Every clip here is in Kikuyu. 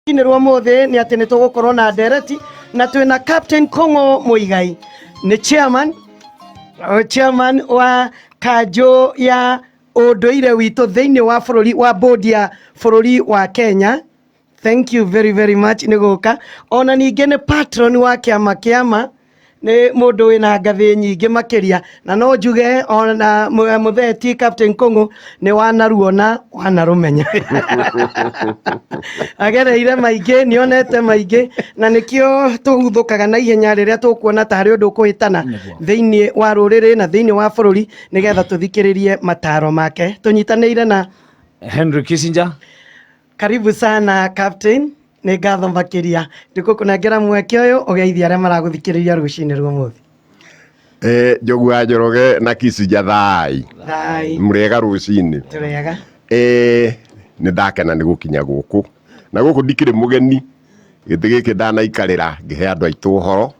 Rũcinĩ rwa ũmũthĩ nĩ atĩ nĩ tũgũkorwo na ndereti na twĩna Captain Kong'o Muigai, nĩ chairman wa kanjũ ya ũndũire witũ thĩinĩ wa bũrũri wa board ya bũrũri wa Kenya. Thank you very very much nĩ gũka. Ona ningĩ nĩ patron wa kĩama kĩama, nĩ mũndũ wĩna ngathĩ nyingĩ makĩria, na no njuge ona mũtheti Captain Kũng'ũ nĩ wanaruona wanarũmenya, agereire maingĩ, nĩonete maingĩ, na nĩkĩo tũguthũkaga na ihenya rĩrĩa tũkuona ta harĩ ũndũ ũkũhĩtana thĩinĩ wa rũrĩrĩ na thĩinĩ wa bũrũri, nĩgetha tũthikĩrĩrie mataro make. Tũnyitanĩire na Henry Kissinger. Karibu sana, Captain, nĩ ngatho makĩria. Ndĩgũkũnengera mweke ũyũ ũgeithie arĩa maragũthikĩrĩria rũcinĩ rwa ũmũthĩ. Njogu wa Njoroge na Kissinger, thai. Thai. Mũrĩega rũcinĩ? Tũrĩega. Nĩ ndakena nĩ gũkinya gũkũ, na gũkũ ndikĩrĩ mũgeni. Gĩtĩ gĩkĩ ndanaikarĩra ngĩhe andũ aitũ ũhoro.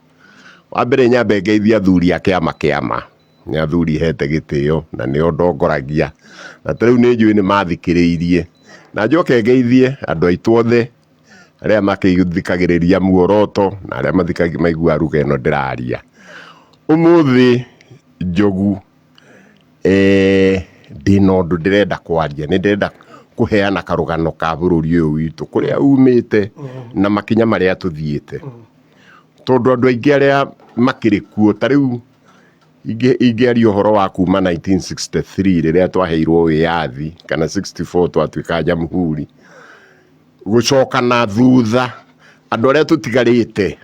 Wa mbere, nyambe ngeithie athuri a kĩama kĩama, nĩ athuri hete gĩtĩo na nĩo ndongoragia, na ta rĩu nĩ njũĩ nĩ mathikĩrĩirie. Na njoke ngeithie andũ aitũ othe arĩa makĩthikagĩrĩria Muoroto na arĩa maiguaga ruga ĩno ndĩraria ũmũthĩ. Njogu, ndĩna ũndũ ndĩrenda kwaria. Nĩ ndĩrenda kũheana karũgano ka bũrũri ũyũ witũ, kũrĩa umĩte na makinya marĩa tũthiĩte, tondũ andũ aingĩ arĩa makĩrĩ kuo ta rĩu ingĩaria ũhoro wa kuma 1963 rĩrĩa twaheirwo wĩyathi, kana 64 twatuĩka jamhuri, gũcoka na thutha, andũ arĩa tũtigarĩte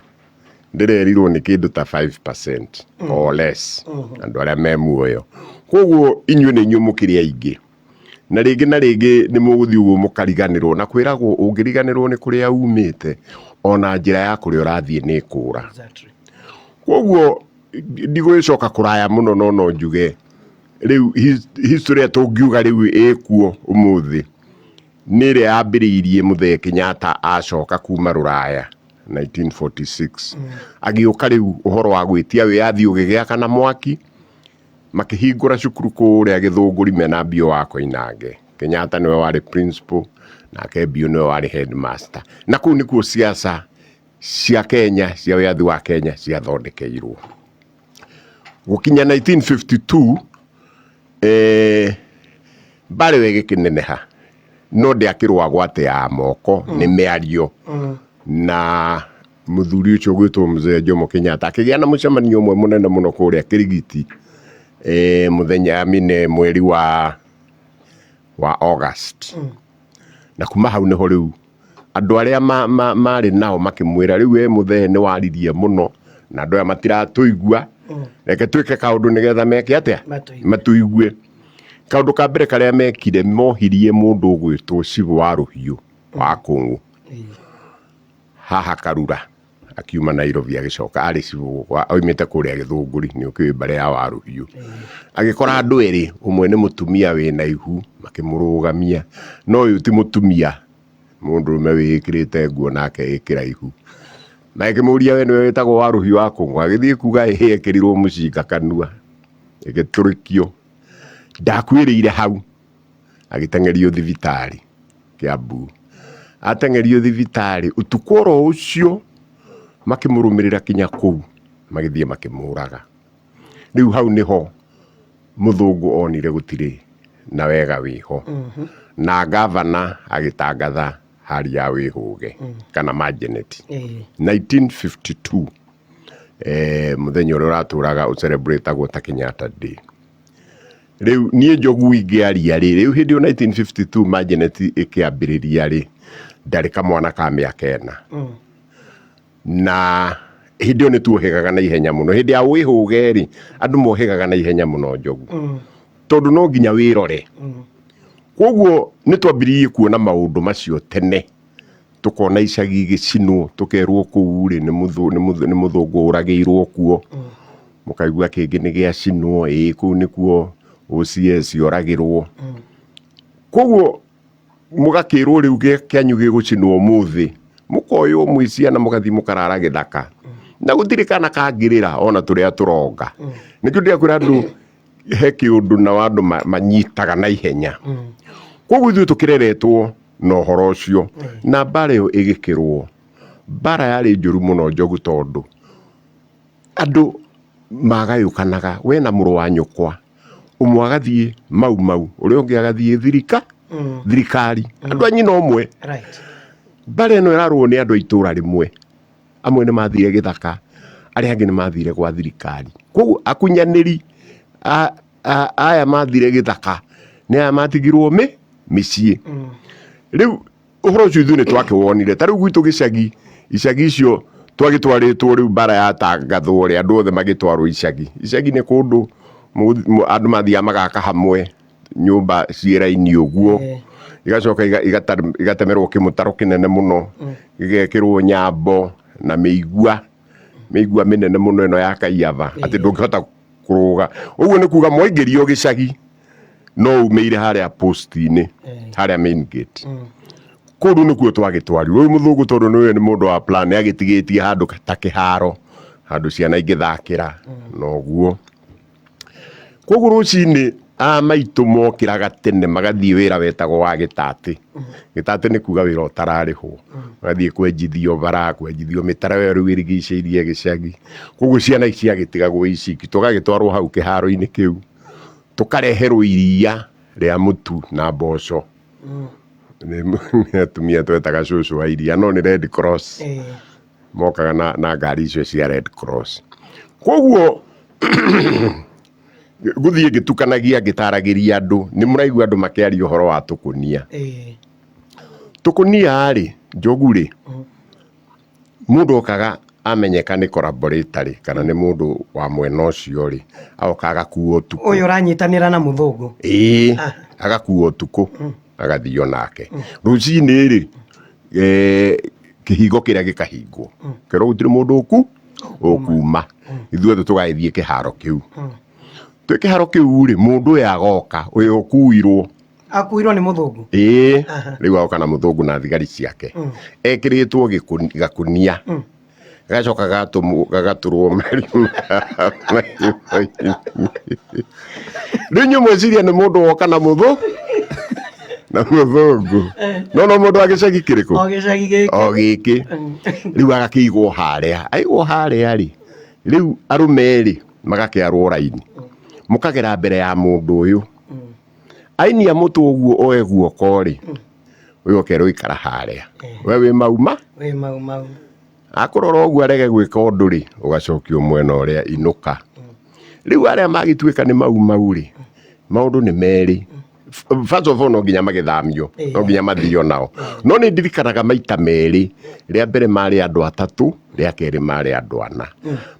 ndĩrerirwo nĩ kĩndũ ta 5% or less, andũ arĩa me muoyo. Koguo inyuĩ nĩ inyuĩ mũkĩrĩ aingĩ, na rĩngĩ na rĩngĩ nĩ mũgũthiĩ ũguo mũkariganĩrwo, na kwĩragwo ũngĩriganĩrwo nĩ kũrĩa umĩte, ona njĩra ya kũrĩa ũrathiĩ nĩ ĩkũra. Koguo ndigũgĩcoka kũraya mũno, no no njuge rĩu history ĩrĩa tũngiuga rĩu ĩkuo ũmũthĩ nĩ ĩrĩa yambĩrĩirie Mũthee Kenyatta acoka kuma rũraya 1946, agĩũka rĩu ũhoro wa gwĩtia wĩyathi ũgĩgĩakana mwaki, makĩhingũra cukuru kũrĩa Gĩthũngũri mena Mbio wa Koinange. Kenyatta nĩwe warĩ principal, nake Mbio nĩwe warĩ headmaster, na kũu nĩkuo siasa cia Kenya cia wĩyathi wa Kenya ciathondekeirwo. Gũkinya 1952, mbarĩ yo ĩgĩkĩneneha, no ndĩakĩrũagwo atĩ ya moko, nĩ mĩario. Na mũthuri ũcio ũgwĩtwo Mzee Jomo Kenyatta akĩgĩa na mũcemanio ũmwe mũnene mũno kũrĩa Kĩrigiti, mũthenya mine mweri wa August, na kuma hau nĩho rĩu andũ arĩa marĩ nao makĩmwĩra, "Rĩu we mũthee nĩ waririe mũno na andũ aya matiratũigua, reke twĩke kaũndũ nĩgetha meke atĩa?" Matũigue. Matũigue. Kaũndũ ka mbere karĩa mekire, mohirie mũndũ ũgwĩtwo Cibũ wa Rũhiũ wa Kũng'ũ haha Karura, akiuma Nairobi agĩcoka, arĩ cibũ oimĩte kũrĩa Gĩthũngũri, nĩ ũkĩũĩ mbarĩ ya Warũhiũ. Agĩkora andũ erĩ, ũmwe nĩ mũtumia wĩna ihu, makĩmũrũgamia, no ũyũ ti mũtumia, mũndũrũme wĩĩkĩrĩte nguo nake ĩkĩra ihu. Magĩkĩmũria, "We nĩwe wĩtagwo Warũhiũ wa Kũng'ũ?" Agĩthiĩ kuga ĩhĩ, ekĩrirwo mũcinga kanua, ĩgĩtũrĩkio. Ndakuĩrĩire hau, agĩteng'erio thibitarĩ Kiambu. Ateng'erio thibitarĩ ũtukũ oro ũcio, makĩmũrũmĩrĩra kinya kũu, magĩthiĩ makĩmũraga. Rĩu hau nĩho mũthũngũ onire gũtirĩ na wega wĩho, na gavana agĩtangatha hali ya wĩhũge kana majeneti 1952, mũthenya ũrĩa ũratũraga ũcerebũrĩtagwo ta Kenyatta Day. Rĩu niĩ Njogu ingĩaria rĩ, rĩu hĩndĩ ĩyo 1952 majeneti ĩkĩambĩrĩria rĩ, ndarĩ kamwana ka mĩaka 4, na hĩndĩ ĩyo nĩ tuohĩgaga na ihenya mũno. Hĩndĩ ya wĩhũge rĩ, andũ mohĩgaga na ihenya mũno, Njogu, tondũ no nginya wĩrore. Koguo nĩ twambĩrĩirie kuona maũndũ macio tene, tũkona icagi igĩcinwo, tũkerwo kũu rĩ nĩ mũthũngũ ũragĩirwo kuo, mũkaigua kĩngĩ nĩ gĩacinwo, ĩĩ kũu nĩkuo OCS oragĩrwo. Koguo mũgakĩrwo rĩu kĩanyu gĩgũcinwo ũmũthĩ, mũkoywo mwĩ ciana, mũgathiĩ mũkarara gĩthaka, na gũtirĩ kana kangĩrĩra ona tũrĩa tũronga. Nĩkĩo ndĩrakwĩra andũ he kĩũndũ na andũ manyitaga na ihenya. Koguo ithuĩ tũkĩreretwo Na ũhoro ũcio na mbara ĩyo ĩgĩkĩrwo, mbara yarĩ njũru mũno Njogu, tondũ andũ magayũkanaga, we na mũrũ wa nyũkwa, ũmwe agathiĩ Mau Mau, ũrĩa ũngĩ agathiĩ thirikari, andũ a nyina ũmwe. Mbara ĩno ĩrarũo nĩ andũ a itũra rĩmwe, amwe nĩ mathire gĩthaka, arĩa angĩ nĩ mathire gwa thirikari. Koguo akunyanĩri aya mathire gĩthaka nĩ aya matigirwo mĩciĩ. Rĩu ũhoro ũcio ithuĩ nĩ twakĩwonire. Ta rĩu gwitũ gĩcagi, icagi icio twagĩtwarĩtwo, rĩu mbara yatangathwo rĩ, andũ othe magĩtwarwo icagi. Icagi nĩ kũndũ andũ mathiaga magaka hamwe nyũmba ciĩ raini ũguo, igacoka igatemerwo kĩmũtaro kĩnene mũno, gĩgekĩrwo nyambo na mĩigua, mĩigua mĩnene mũno ĩno ya kaiyaba, atĩ ndũngĩhota kũrũga. Ũguo nĩ kuga mwaingĩrio gĩcagi no umĩire harĩa post-inĩ, harĩa main gate. Kũu rĩu nĩkuo twagĩtwarirwo. Rĩu mũthũngũ tondũ nĩwe nĩ mũndũ wa plan, nĩ agĩtigĩtie handũ ta kĩharo, handũ ciana ingĩthakĩra na ũguo. Koguo rũcinĩ a maitũ mokĩraga tene magathiĩ wĩra wetagwo wa gĩtatĩ. Gĩtatĩ nĩ kuga wĩra ũtararĩhwo, magathiĩ kwenjithio bara, kwenjithio mĩtaro ĩyo rĩu ĩrigicĩirie gĩcagi. Koguo ciana ciagĩtigagwo iciki, tũgagĩtwarwo hau kĩharo-inĩ kĩu, tũkareherwo iria rĩa mũtu na mboco nĩ atumia twetaga cũcũ wa iria, no nĩ Red Cross mokaga na ngari icio cia Red Cross. Koguo ngũthiĩ ngĩtukanagia ngĩtaragĩria andũ, nĩ mũraigua andũ makĩaria ũhoro wa tũkũnia. Tũkũnia rĩ, Njogu rĩ, mũndũ okaga amenyeka nĩ collaborator rĩ, kana nĩ mũndũ wa mwena ũcio rĩ, agoka agakuo ũtukũ. Ũyũ ũranyitanĩra na mũthũngũ. Ĩĩ, agakuo ũtukũ, agathio nake. Rũcinĩ rĩ, kĩhingo kĩrĩa gĩkahingwo, kerwo gũtirĩ mũndũ ũkuma, ithuothe tũgagĩthiĩ kĩharo kĩu. Twĩ kĩharo kĩu rĩ, mũndũ ũyũ agoka, ũyũ ũkuirwo. Akuirwo nĩ mũthũngũ? Ĩĩ, rĩu agoka na mũthũngũ na thigari ciake. Ekĩrĩtwo gakũnia. Gacoka gagatũrwo marima. Rĩu inyuĩ mweciria nĩ mũndũ woka na mũthũngũ. No no mũndũ wa gĩcagi kĩrĩkũ? O gĩcagi gĩkĩ. O gĩkĩ. Rĩu agakĩigwo harĩa. Aigwo harĩa rĩ, rĩu arũme rĩ, magakĩarwo raini. Mũkagera mbere ya mũndũ ũyũ. Ainia mũtwe ũguo oe guoko rĩ, ũyũ ũkerwo ikara harĩa. We wĩ mauma? Wĩ Mau Mau. Akũrora ũguo arege gwĩka ũndũ rĩ, ũgacokio mwena ũrĩa inũka. Rĩu arĩa magĩtuĩka nĩ Mau Mau rĩ, maũndũ nĩ merĩ. First of all, no nginya magĩthamio, no nginya mathio nao. No nĩ ndirikanaga maita merĩ, rĩa mbere marĩ andũ atatũ, rĩa kerĩ marĩ andũ ana.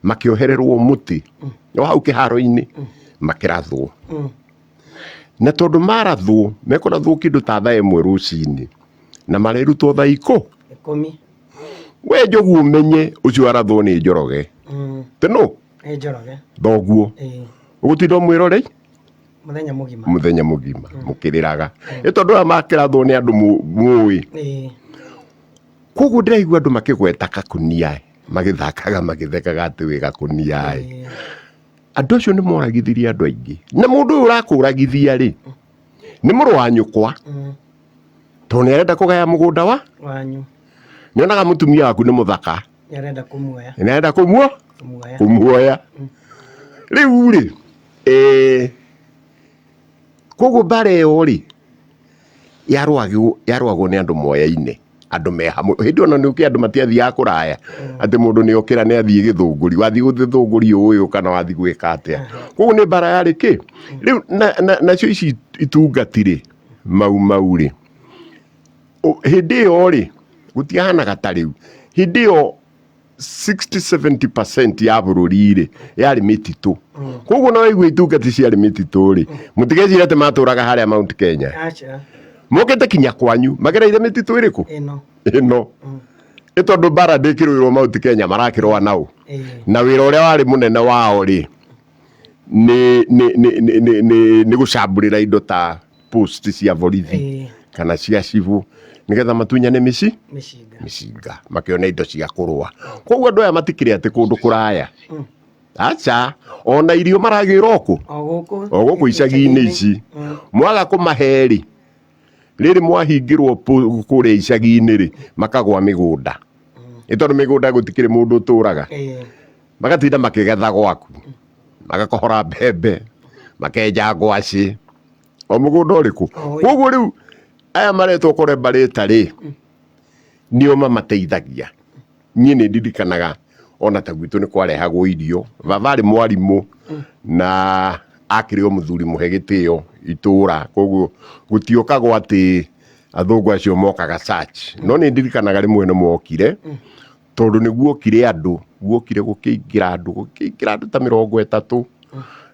Makĩohererwo mũtĩ, o hau kĩharo-inĩ, makĩrathwo. Na tondũ marathwo, mekũrathwo kĩndũ ta thaa 1 rũcinĩ, na marerutwo thaa 10. We Njogu ũmenye ũcio arathwo nĩ Njoroge. Tĩ nũ? Nĩ Njoroge. Thoguo. Ũgũtinda ũmwĩrorei? Mũthenya mũgima. Mũthenya mũgima, mũkĩrĩraga. Ĩ tondũ aya makĩrathwo nĩ andũ mũĩ. Koguo ndĩraigua andũ makĩgweta kakũnia, magĩthakaga magĩthekaga atĩ wĩ gakũnia. Andũ acio nĩ moragithirie andũ aingĩ. Na mũndũ ũyũ ũrakũragithia rĩ, nĩ mũrũ wa nyũkwa. Tondũ nĩ arenda kũgaya mũgũnda wa wanyu. Nĩ onaga mũtumia waku nĩ mũthaka. Nĩ arenda kũmuoya. Nĩ arenda kũmuoya. Rĩu rĩ, koguo mbara ĩyo rĩ, yarũagwo nĩ andũ moyaine, andũ me hamwe. Hĩndĩ ĩyo nĩ ũkĩ andũ matiathiaga kũraya, atĩ mũndũ nĩ okĩra nĩ athiĩ Gĩthũngũri, wathiĩ Gĩthũngũri ũyũ kana wathiĩ gwĩka atĩa. Koguo nĩ mbara yarĩ kĩ? Rĩu nacio ici itungati rĩ, Mau Mau rĩ, hĩndĩ ĩyo rĩ, gũtiahanaga ta rĩu. Hĩndĩ ĩyo 60-70% ya bũrũri rĩ, yarĩ mĩtitũ. Koguo no waigua itungati ciarĩ mĩtitũ rĩ, mũtigecirie atĩ matũraga harĩa Mount Kenya. Mokĩte kinya kwanyu, magereire mĩtitũ ĩrĩkũ? Ĩno. Ĩ tondũ mbara ndĩkĩrũĩrwo Mount Kenya, marakĩrũa nao. Na wĩra ũrĩa warĩ mũnene wao rĩ, nĩ gũcambũrĩra indo ta post cia borithi kana cia cibũ, nĩgetha matunyane mĩcinga, makĩone indo cia kũrũa. Koguo andũ aya matikĩrĩ atĩ kũndũ kũraya. Aca, ona irio maragĩra o kũ? O gũkũ. O gũkũ icagi-inĩ ici. Mwaga kũmahe rĩ, Rĩrĩ mwahingĩrwo kũrĩa icagi-inĩ rĩ, makagwa mĩgũnda, nĩ tondũ mĩgũnda gũtikĩrĩ mũndũ ũtũraga. Magatinda makĩgetha gwaku, magakohora mbembe, makenja ngwacĩ, o mũgũnda ũrĩkũ. Koguo rĩu aya maretwo collaborator rĩ, nĩo mamateithagia. Niĩ nĩ ndirikanaga ona ta gwitũ nĩ kwarehagwo irio. Baba arĩ mwarimũ na akĩrĩ o mũthuri mũhe gĩtĩo itũra, koguo gũtiokagwo atĩ athũngũ acio mokaga search. No nĩ ndirikanaga rĩmwe nĩ mokire, tondũ nĩ guokire andũ, guokire gũkĩingĩra andũ, gũkĩingĩra andũ ta 30.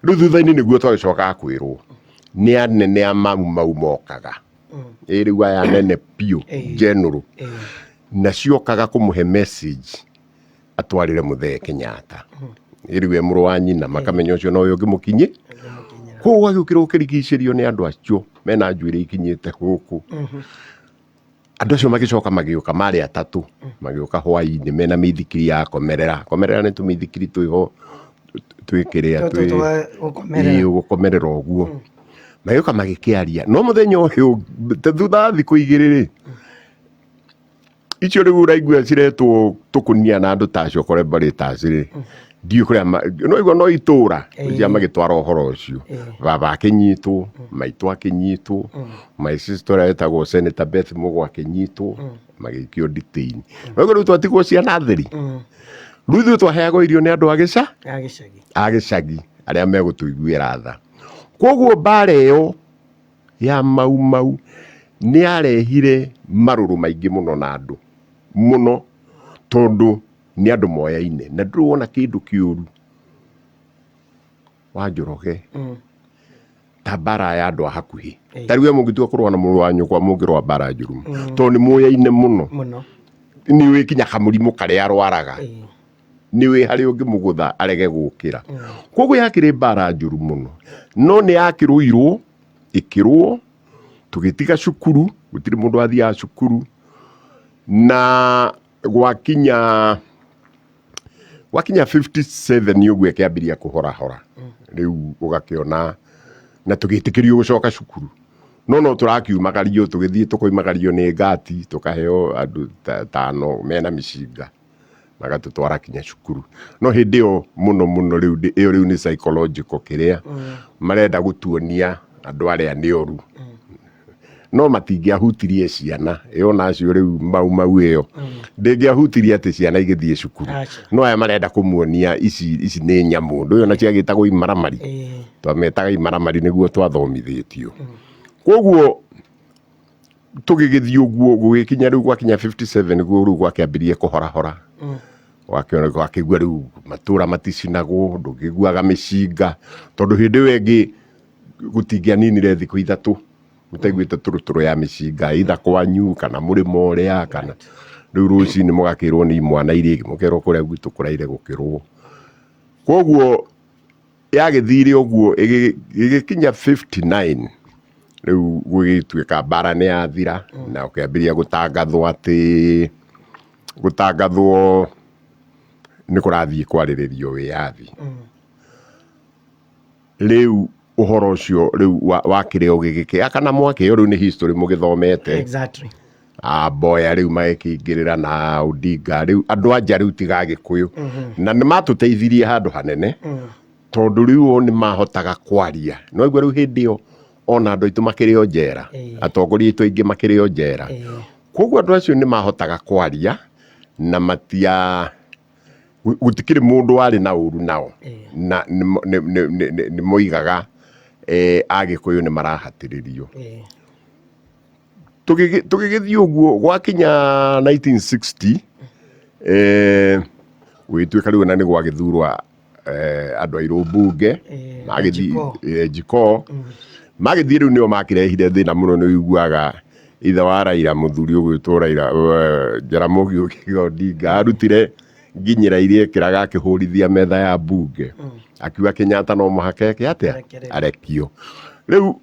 Rĩu thutha-inĩ nĩguo twagĩcokaga kwĩrwo nĩ anene a Mau Mau mokaga. Ĩ rĩu aya anene biũ, general, na ciokaga kũmũhe message atwarĩre Mũthee Kenyatta. Ĩ rĩu e mũrũ wa nyina, makamenya ũcio nowe ũngĩmũkinyĩ. Koguo gũgĩũkĩra gũkĩrigicĩrio nĩ andũ acio mena njuĩrĩ ikinyĩte gũkũ. Andũ acio magĩcoka magĩũka, marĩ atatũ, magĩũka hwainĩ mena mĩithikiri ya komerera. Komerera nĩ tũmĩithikiri twĩho twĩkĩrĩa Tũtũ twa gũkomerera. Ĩĩ, gũkomerera ũguo. Magĩũka magĩkĩaria, no mũthenya ũyũ thutha wa thikũ 2 rĩ, icio rĩu ũraigua ciretwo tũkũnia na andũ ta acio collaborators rĩ, ndiũĩ kũrĩa no igua no itũra cia magĩtwara ũhoro ũcio. Baba akĩnyitwo, maitũ akĩnyitwo, my sister ũrĩa wetagwo Senator Beth Mugo akĩnyitwo, magĩikio detain. No igua rĩu twatigwo ciana theri. Rĩu ithuĩ twaheagwo irio nĩ andũ a gĩca? A gĩcagi. A gĩcagi arĩa megũtũiguĩra tha. Koguo mbara ĩyo ya Mau Mau nĩ yarehire marũrũ maingĩ mũno na andũ mũno, tondũ nĩ andũ moyaine, na ndũrĩ wona kĩndũ kĩũru wa Njoroge ta mbara ya andũ a hakuhĩ. Ta rĩu we mũngĩtua kũrũa na mũrũ wa nyũkwa, mũngĩrũa mbara njũru tondũ nĩ mũyaine mũno. Mũno. Nĩ ũĩ kinya kamũrimũ karĩa arwaraga, nĩ ũĩ harĩa ũngĩmũgũtha arege gũkĩra. Koguo yakĩrĩ mbara njũru mũno, no nĩ yakĩrũirwo, ĩkĩrũo, tũgĩtiga cukuru, gũtirĩ mũndũ wathiaga cukuru. Na gwakinya 57 ũguo ĩkĩambĩrĩria kũhorahora. Rĩu ũgakĩona na tũgĩtĩkĩrio gũcoka cukuru, no tũrakiumagario, tũgĩthiĩ tũkoimagario nĩ ngati, tũkaheo andũ tano mena mĩcinga, magatũtwara kinya cukuru. No hĩndĩ ĩyo mũno mũno rĩu ĩyo rĩu nĩ psychological kĩrĩa marenda gũtuonia andũ arĩa nĩ oru. No matingĩahutirie ciana ĩyo, nacio rĩu Mau Mau ĩyo ndĩngĩahutirie atĩ ciana igĩthiĩ cukuru. No aya marenda kũmuonia ici nĩ nyamũ. Ndũĩ ona ciagĩtagwo imaramari, twametaga imaramari nĩguo twathomithĩtio. Koguo tũgĩgĩthiĩ ũguo gũgĩkinya rĩu gwakinya 57 nĩguo rĩu gwakĩambĩrĩrie kũhorahora. Wakĩona wakĩigua rĩu matũra maticinagwo, ndũkĩiguaga mĩcinga, tondũ hĩndĩ ĩyo ĩngĩ gũtingĩaninire thikũ 3 mũtaiguĩte tũrũtũrũ ya mĩcinga, either kwanyu kana mũrĩmo ũrĩa, kana rĩu rũcinĩ mũgakĩrwo nĩ imwana iria ingĩ, mũkerwo kũrĩa gwitũ kũraire gũkĩrwo. Koguo yagĩthire ũguo ĩgĩkinya 59 rĩu gũgĩtuĩka mbara nĩ yathira, na ũkĩambĩrĩria gũtangathwo atĩ gũtangathwo nĩ kũrathiĩ kwarĩrĩrio wĩyathi. Rĩu ũhoro ũcio rĩu wakĩrĩ ũgĩgĩkĩa kana mwaki, ĩyo rĩu nĩ history mũgĩthomete. Mboya rĩu magĩkĩingĩrĩra na Odinga, rĩu andũ a nja rĩu tiga Agĩkũyũ, na nĩ matũteithirie handũ hanene, tondũ rĩu o nĩ mahotaga kwaria. No igua rĩu hĩndĩ ĩyo ona andũ aitũ makĩrĩ o njera, atongoria aitũ aingĩ makĩrĩ o njera. Koguo andũ acio nĩ mahotaga kwaria na matia gũtikĩrĩ mũndũ warĩ na ũru nao, na nĩ moigaga Agĩkũyũ nĩ marahatĩrĩrio. Tũgĩgĩthiĩ ũguo gwakinya 1960, gũgĩtuĩka rĩu ona nĩ gwagĩthurwa andũ airũ mbunge, magĩthiĩ Njikoo, magĩthiĩ rĩu nĩo makĩrehire thĩna mũno. Nĩ ũiguaga ithe wa Raila, mũthuri ũgwĩtwo Raila Jaramogi Oginga Odinga, arutire nginyĩra iria ekĩraga akĩhũrithia metha ya mbunge, akiuga Kenyatta no mũhaka eke atĩa, arekio. Rĩu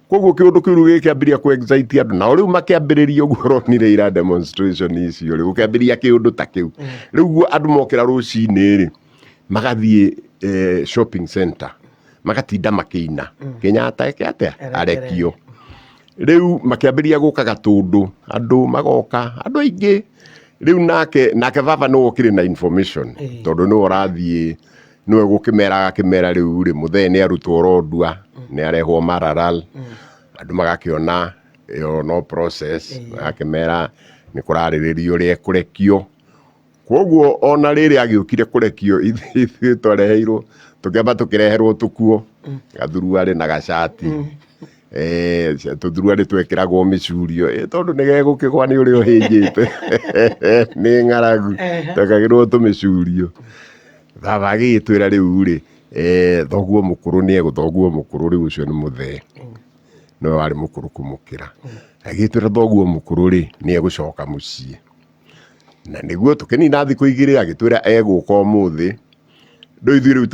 koguo kĩũndũ kĩu rĩu gĩkĩambĩrĩria kũ excite andũ, nao rĩu makĩambĩrĩria ũguo ũronire ira demonstration icio rĩ, gũkĩambĩrĩria kĩũndũ ta kĩu. Rĩu guo andũ mokĩra rũcinĩ rĩ, magathiĩ shopping center, magatinda makĩina Kenyatta eke atĩa, arekio. Rĩu makĩambĩrĩria gũka Gatũndũ, andũ magoka, andũ aingĩ. Rĩu nake nake baba nĩwe ũkĩrĩ na information tondũ nĩwe ũrathiĩ, nĩwe gũkĩmera agakĩmera rĩu rĩ, mũthee nĩ arutwo Lodwar, nĩ arehwo Maralal, andũ magakĩona ĩyo no process, agakĩmera nĩ kũrarĩrĩrio ũrĩa ekũrekio. Koguo ona rĩrĩa agĩũkire kũrekio ithuĩ twareheirwo, tũkĩamba tũkĩreherwo tũkuo, gathuruarĩ na gacati. Tũthuruarĩ twekĩragwo mĩcurio, tondũ nĩ gegũkĩgwa nĩ ũrĩa ũhĩnjĩte nĩ ng'aragu, twekagĩrwo tũmĩcurio. Baba agĩgĩtwĩra rĩu rĩ, thoguo mũkũrũ nĩ egũ, thoguo mũkũrũ rĩu ũcio nĩ mũthee, nĩwe warĩ mũkũrũ kũmũkĩra. Agĩgĩtwĩra thoguo mũkũrũ rĩ, nĩ egũcoka mũciĩ. Na nĩguo tũkĩnina thikũ igĩrĩ agĩtwĩra egũka ũmũthĩ. Rĩu ithuĩ rĩu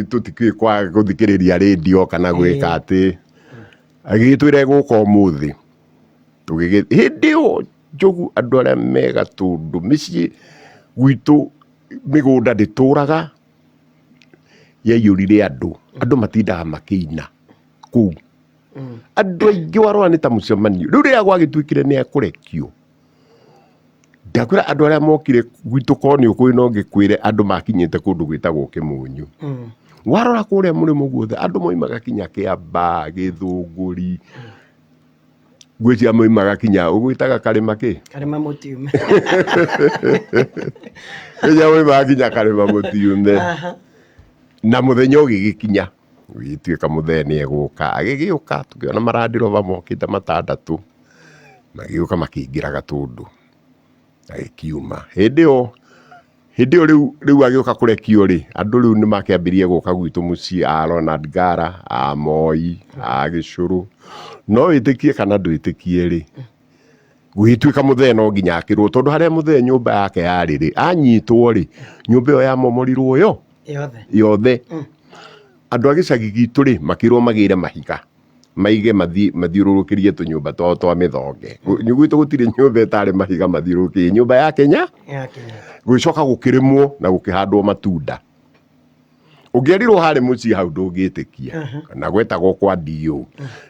tũtikĩũĩ kwa gũthikĩrĩria rĩndiũ kana gwĩka atĩ. Agĩgĩtwĩra egũka ũmũthĩ. Hĩndĩ ĩyo Njogu andũ arĩa me Gatũndũ mĩciĩ gwitũ mĩgũnda ndĩtũraga, yaiyũrire andũ. Andũ matindaga makĩina kũu. Andũ aingĩ warora nĩ ta mũcemanio. Rĩu rĩrĩa gwagĩtuĩkire nĩ ekũrekio, ndakwĩra andũ arĩa mokire gwitũ korwo nĩ ũkũĩ no ngĩkwĩre andũ makinyĩte kũndũ gwĩtagwo Kĩmunyu. Warora kũrĩa mũrĩmo guothe andũ moimaga kinya Kĩambaa, Gĩthũngũri, ngwĩciria moimaga kinya ũgwĩtaga karĩma kĩ? Karĩma Mũtiume. Ngwĩciria moimaga kinya karĩma Mũtiume. Na mũthenya ũgĩgĩkinya, gũgĩtuĩka mũthee nĩ egũka, agĩgĩũka tũkĩona marandirova mokĩte matandatũ. Magĩũka makĩingĩra Gatũndũ, agĩkiuma. Hĩndĩ ĩyo, hĩndĩ ĩyo rĩu, rĩu agĩũka kũrekio rĩ, andũ rĩu nĩ makĩambirie gũka gwitũ mũciĩ, a Ronald Ngara, a Moi, a Gĩcũrũ. No wĩtĩkie kana ndwĩtĩkie rĩ, gũgĩtuĩka mũthee no nginya akĩrwo, tondũ harĩa mũthee nyũmba yake yarĩ rĩ, anyitwo rĩ, nyũmba ĩyo yamomorirwo yo Yothe. Yothe. Andũ a gĩcagi gitũ rĩ, makĩrwo magĩre mahiga. Maige mathiũrũrũkĩrie tũnyũmba twao twa mĩthonge. Gwitũ gũtirĩ nyũmba ĩtarĩ mahiga mathiũrũrũkĩirie nyũmba ya Kenya. Ya Kenyatta. Gũgĩcoka gũkĩrĩmwo na gũkĩhandwo matunda. Ũngĩerirwo harĩ mũciĩ hau ndũngĩtĩkia. Na gwetagwo kwa DO.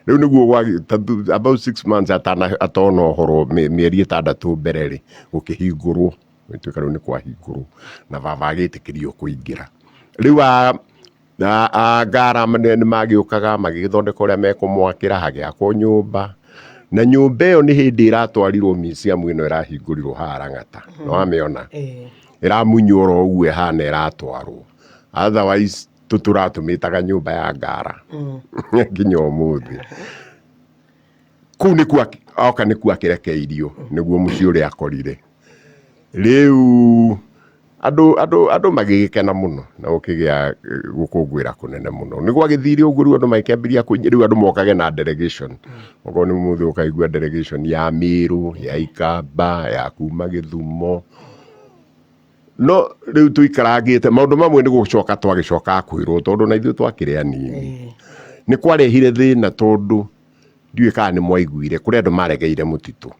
Rĩu nĩguo about 6 months atona ũhoro, mĩeri 6 mbere rĩ, gũkĩhingũrwo. Gũgĩtuĩka rĩu nĩ kwahingũrwo na baba agĩtĩkĩrio kũingĩra. Rĩu na Ngara nĩ magĩũkaga magĩgĩthondeka ũrĩa mekũmwakĩra, hagĩakwo nyũmba. Na nyũmba ĩyo nĩ hĩndĩ ĩratwarirwo museum ĩno ĩrahingũrirwo haha Lang'ata. Nĩ wamĩona? Ĩramunywo oro ũguo ĩhana ĩratwarwo. Otherwise tũtũratũmĩtaga nyũmba ya Ngara nginya ũmũthĩ. Kũu nĩkuo oka nĩkuo akĩrekeirio nĩguo mũciĩ ũrĩa akorire. Rĩu andũ andũ andũ magĩgĩkena mũno na gũkĩgĩa gũkũngũĩra kũnene mũno. Nĩ gwagĩthire ũguo rĩu andũ magĩkĩambĩrĩria rĩu andũ mokage na delegation. Okorwo nĩ ũmũthĩ ũkaigua delegation ya Mĩrũ, ya Ikamba, ya kuma Gĩthumo. No rĩu tũikarangĩte maũndũ mamwe nĩ gũcoka twagĩcokaga kwĩrwo tondũ na ithuĩ twakĩrĩ anini. Nĩ kwarehire thĩna tondũ ndiũĩ kana nĩ mwaiguire kũrĩ andũ maregeire mũtitũ.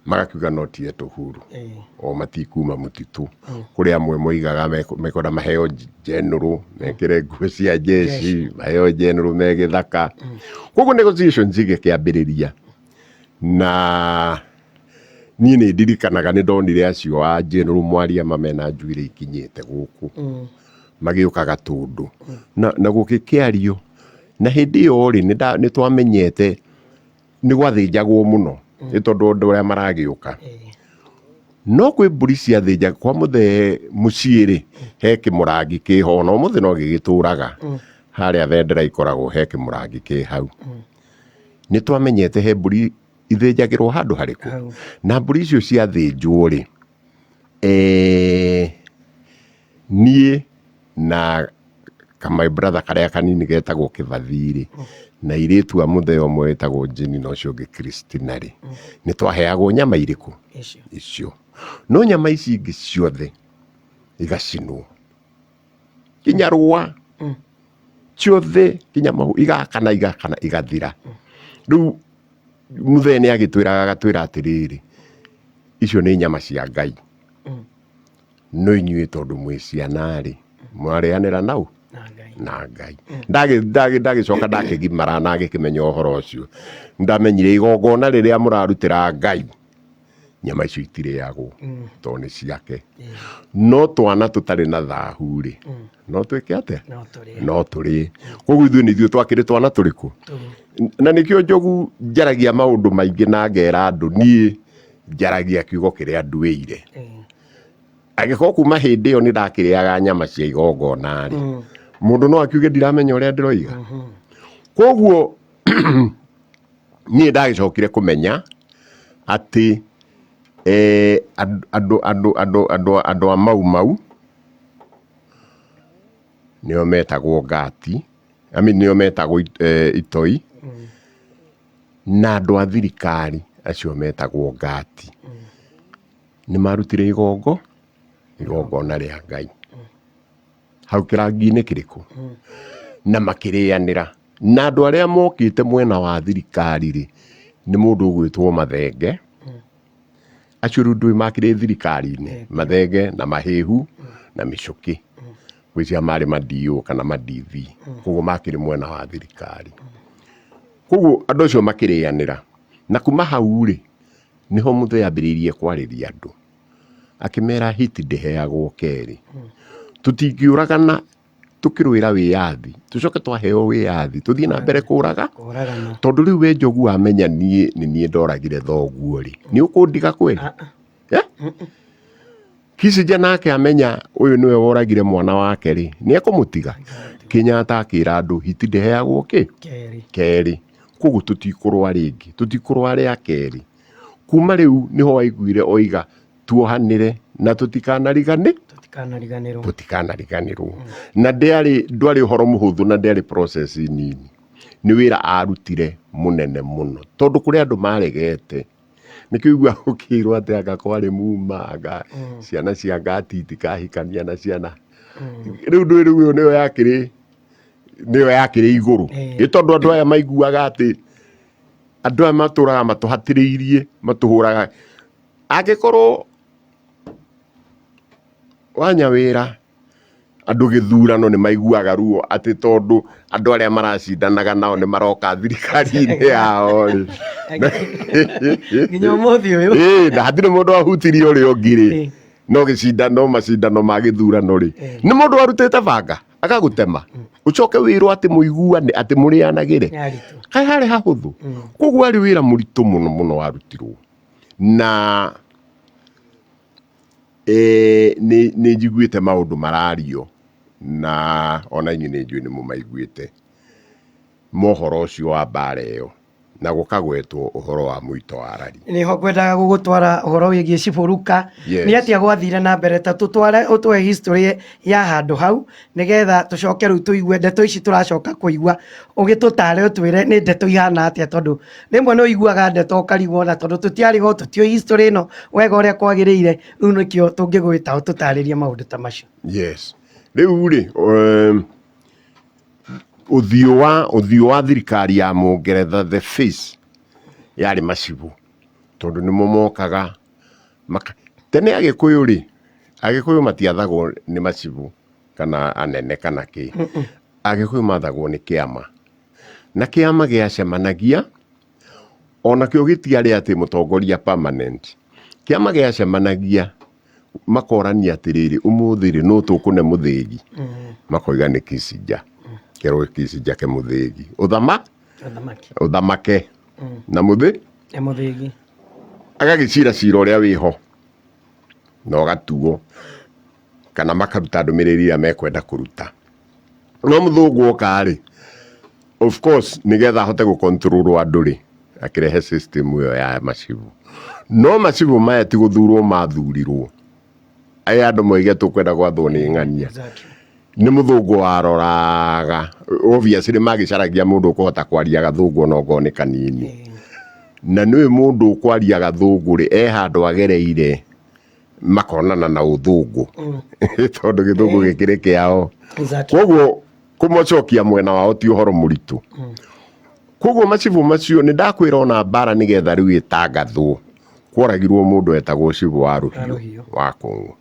Magakiuga not yet Uhuru, o matikuma mũtitũ. Kũrĩ amwe moigaga mekwenda maheo general, mekĩre nguo cia jeshi, maheo general me gĩthaka. Koguo negotiations igĩkĩambĩrĩria na niĩ nĩ ndirikanaga nĩ ndonire acio a general Mwariama mena njuĩrĩ ikinyĩte gũkũ magĩũka Gatũndũ na gũgĩkĩario na hĩndĩ ĩyo rĩ nĩ twamenyete nĩ gwathĩnjagwo mũno nĩ tondũ andũ arĩa maragĩũka. No kwĩ mbũri ciathĩnja kwa mũthee mũciĩ rĩ, he kĩmũrangi kĩho ona ũmũthĩ no gĩgĩtũraga harĩa bendera ikoragwo, he kĩmũrangi kĩ hau. Nĩ twamenyete he mbũri ithĩnjagĩrwo handũ harĩkũ, na mbũri icio ciathĩnjwo rĩ, niĩ na my brother karĩa kanini getagwo Kĩbathi rĩ, na airĩtu a mũthee ũmwe wĩtagwo Jane na ũcio ũngĩ Christina rĩ, nĩ twaheagwo nyama irĩkũ? Icio. No nyama ici ingĩ ciothe igacinwo, nginya rũa ciothe, nginya mahu igakana igakana igathira. Rĩu mũthee nĩ agĩtwĩraga agatwĩra atĩrĩrĩ, icio nĩ nyama cia Ngai, no inyuĩ tondũ mwĩ ciana rĩ, mwarĩanĩra nau. Na Ngai. Na Ngai. Ndagĩcoka ndakĩgimara na ngĩkĩmenya ũhoro ũcio, ndamenyire igongona rĩrĩa mũrarutĩra Ngai, nyama icio itirĩagwo tondũ nĩ ciake. No twana tũtarĩ na thahu rĩ, no twĩke atĩa? No tũrĩe. No tũrĩe. Koguo ithuĩ nĩ ithuĩ twakĩrĩ twana tũrĩkũ? Na nĩkĩo Njogu njaragia maũndũ maingĩ na ngera andũ, niĩ njaragia kiugo kĩrĩa nduĩire. Angĩkorwo kuma hĩndĩ ĩyo nĩ ndakĩrĩaga nyama cia igongona rĩ, mũndũ no akiuge ndiramenya ũrĩa ndĩroiga. Koguo niĩ ndagĩcokire kũmenya atĩ andũ a Mau Mau nĩo metagwo ngati, I mean nĩo metagwo itoi, na andũ a thirikari acio metagwo ngati nĩ marutire igongona rĩa Ngai hau kĩrangi-inĩ kĩrĩkũ, na makĩrĩanĩra na andũ arĩa mokĩte mwena wa thirikari rĩ, nĩ mũndũ ũgwĩtwo Mathenge. Acio rĩu ndũĩ makĩrĩ thirikari-inĩ, Mathenge na Mahĩhu na Mĩcũkĩ, gwĩcia marĩ ma DO kana ma DV, koguo makĩrĩ mwena wa thirikari. Koguo andũ acio makĩrĩanĩra, na kuma hau rĩ, nĩho Mũthee ambĩrĩirie kwarĩria andũ akĩmera hiti ndĩheagwo kerĩ, tũtingĩũragana tũkĩrũĩra wĩyathi, tũcoke twaheo wĩyathi tũthiĩ na mbere kũraga. Kũragana. Tondũ rĩu we Njogu wamenya niĩ nĩ niĩ ndoragire thoguo rĩ, nĩ ũkũndiga kweli? Ah, ah. Eh? Kissinger nake amenya ũyũ nĩwe woragire mwana wake rĩ, nĩ ekũmũtiga? Kenyatta akĩra andũ hiti ndĩheagwo kĩ? Kerĩ. Kerĩ. Koguo tũtikũrũa rĩngĩ, tũtikũrũa rĩa kerĩ. Kuma rĩu nĩho waiguire oiga tuohanĩre na tũtikanarigane, Tũtikanariganĩrwo. Tũtikanariganĩrwo. Na ndwarĩ ũhoro mũhũthũ na ndĩarĩ process nini, nĩ wĩra arutire mũnene mũno, tondũ kũrĩ andũ maregete. Nĩkĩo igua ũkĩrwo atĩ anga kwarĩ muma, anga ciana cia ngati itikahikania na ciana rĩu ndũĩ. Rĩu ĩyo nĩyo yakĩrĩ igũrũ. Ĩ tondũ andũ aya maiguaga atĩ andũ aya matũraga matũhatĩrĩirie, matũhũraga. Angĩkorwo wanya wĩra andũ gĩthurano nĩ maiguaga ruo atĩ tondũ andũ arĩa maracindanaga nao nĩ maroka thirikari-inĩ yao rĩ. Nginya ũmũthĩ ũyũ. Ĩĩ, na hatirĩ mũndũ wahutirie ũrĩa ũngĩ rĩ. No gĩcindano, macindano ma gĩthurano rĩ, nĩ mũndũ warutĩte banga agagũtema, ũcoke wĩrwo atĩ mũiguane, atĩ mũrĩanagĩre. Nĩ aritũ. Kaĩ harĩ hahũthũ? Koguo arĩ wĩra mũritũ mũno mũno warutirwo na nĩ njiguĩte maũndũ marario, na ona inyuĩ nĩ njũĩ nĩ mũmaiguĩte mohoro ũcio wa mbara ĩyo, na gũkagwetwo ũhoro wa mũito wa rari. Nĩho ngwendaga gũgũtwara ũhoro wĩgiĩ Cibũruka. Nĩ atĩa gwathire na mbere? Ta tũtware, ũtũhe history ya handũ hau, nĩgetha tũcoke rĩu tũigue ndeto ici tũracoka kũigua, ũgĩtũtare, ũtwĩre nĩ ndeto ihana atĩa, tondũ rĩmwe nĩ ũiguaga ndeto ũkarigwo, na tondũ tũtiarĩ ho, tũtiũĩ history ĩno wega ũrĩa kwagĩrĩire. Rĩu nĩkĩo tũngĩgwĩta ũtũtarĩrie maũndũ ta macio. Yes, rĩu rĩ, ũthiũ wa thirikari ya Mũngeretha, the face yarĩ macibũ, tondũ nĩmo mokaga tene. Agĩkũyũ rĩ, Agĩkũyũ matiathagwo nĩ macibũ kana anene kana kĩ. Agĩkũyũ mathagwo nĩ kĩama, na kĩama gĩacemanagia onakĩo gĩtiarĩ atĩ mũtongoria permanent. Kĩama gĩacemanagia makorania atĩrĩrĩ, ũmũthĩ rĩ, nũ tũkũne mũthĩgi? Makoiga nĩ Kissinger. Kerwo Kissinger ke mũthĩgi ũthama ũthamaki. Ũthamake na mũthĩ na mũthĩgi. Agagĩcira cira ũrĩa wĩho na ũgatuo, kana makaruta ndũmĩrĩri ĩrĩa mekwenda kũruta. No mũthũngũ oka rĩ, of course nĩgetha ahote gũ control andũ rĩ, akĩrehe system ĩyo ya macibũ. No macibũ maya ti gũthurwo mathurirwo, aya andũ moige tũkwenda gwathwo nĩ ng'ania. Nĩ mũthũngũ waroraga. Obviously magĩcaragia mũndũ ũkũhota kwaria gathũngũ ona okorwo nĩ kanini, na nĩũĩ mũndũ ũkwaria gathũngũ rĩ, e handũ agereire makonana na ũthũngũ, tondũ gĩthũngũ gĩkĩrĩ kĩao. Koguo kũmocokia mwena wao ti ũhoro mũritũ. Koguo macibũ macio nĩ ndakwĩra, ona mbara nĩgetha rĩu ĩtangathwo, kworagirwo mũndũ wetagwo cibũ wa Rũhiũ Rũhiũ. wa Kũng'ũ.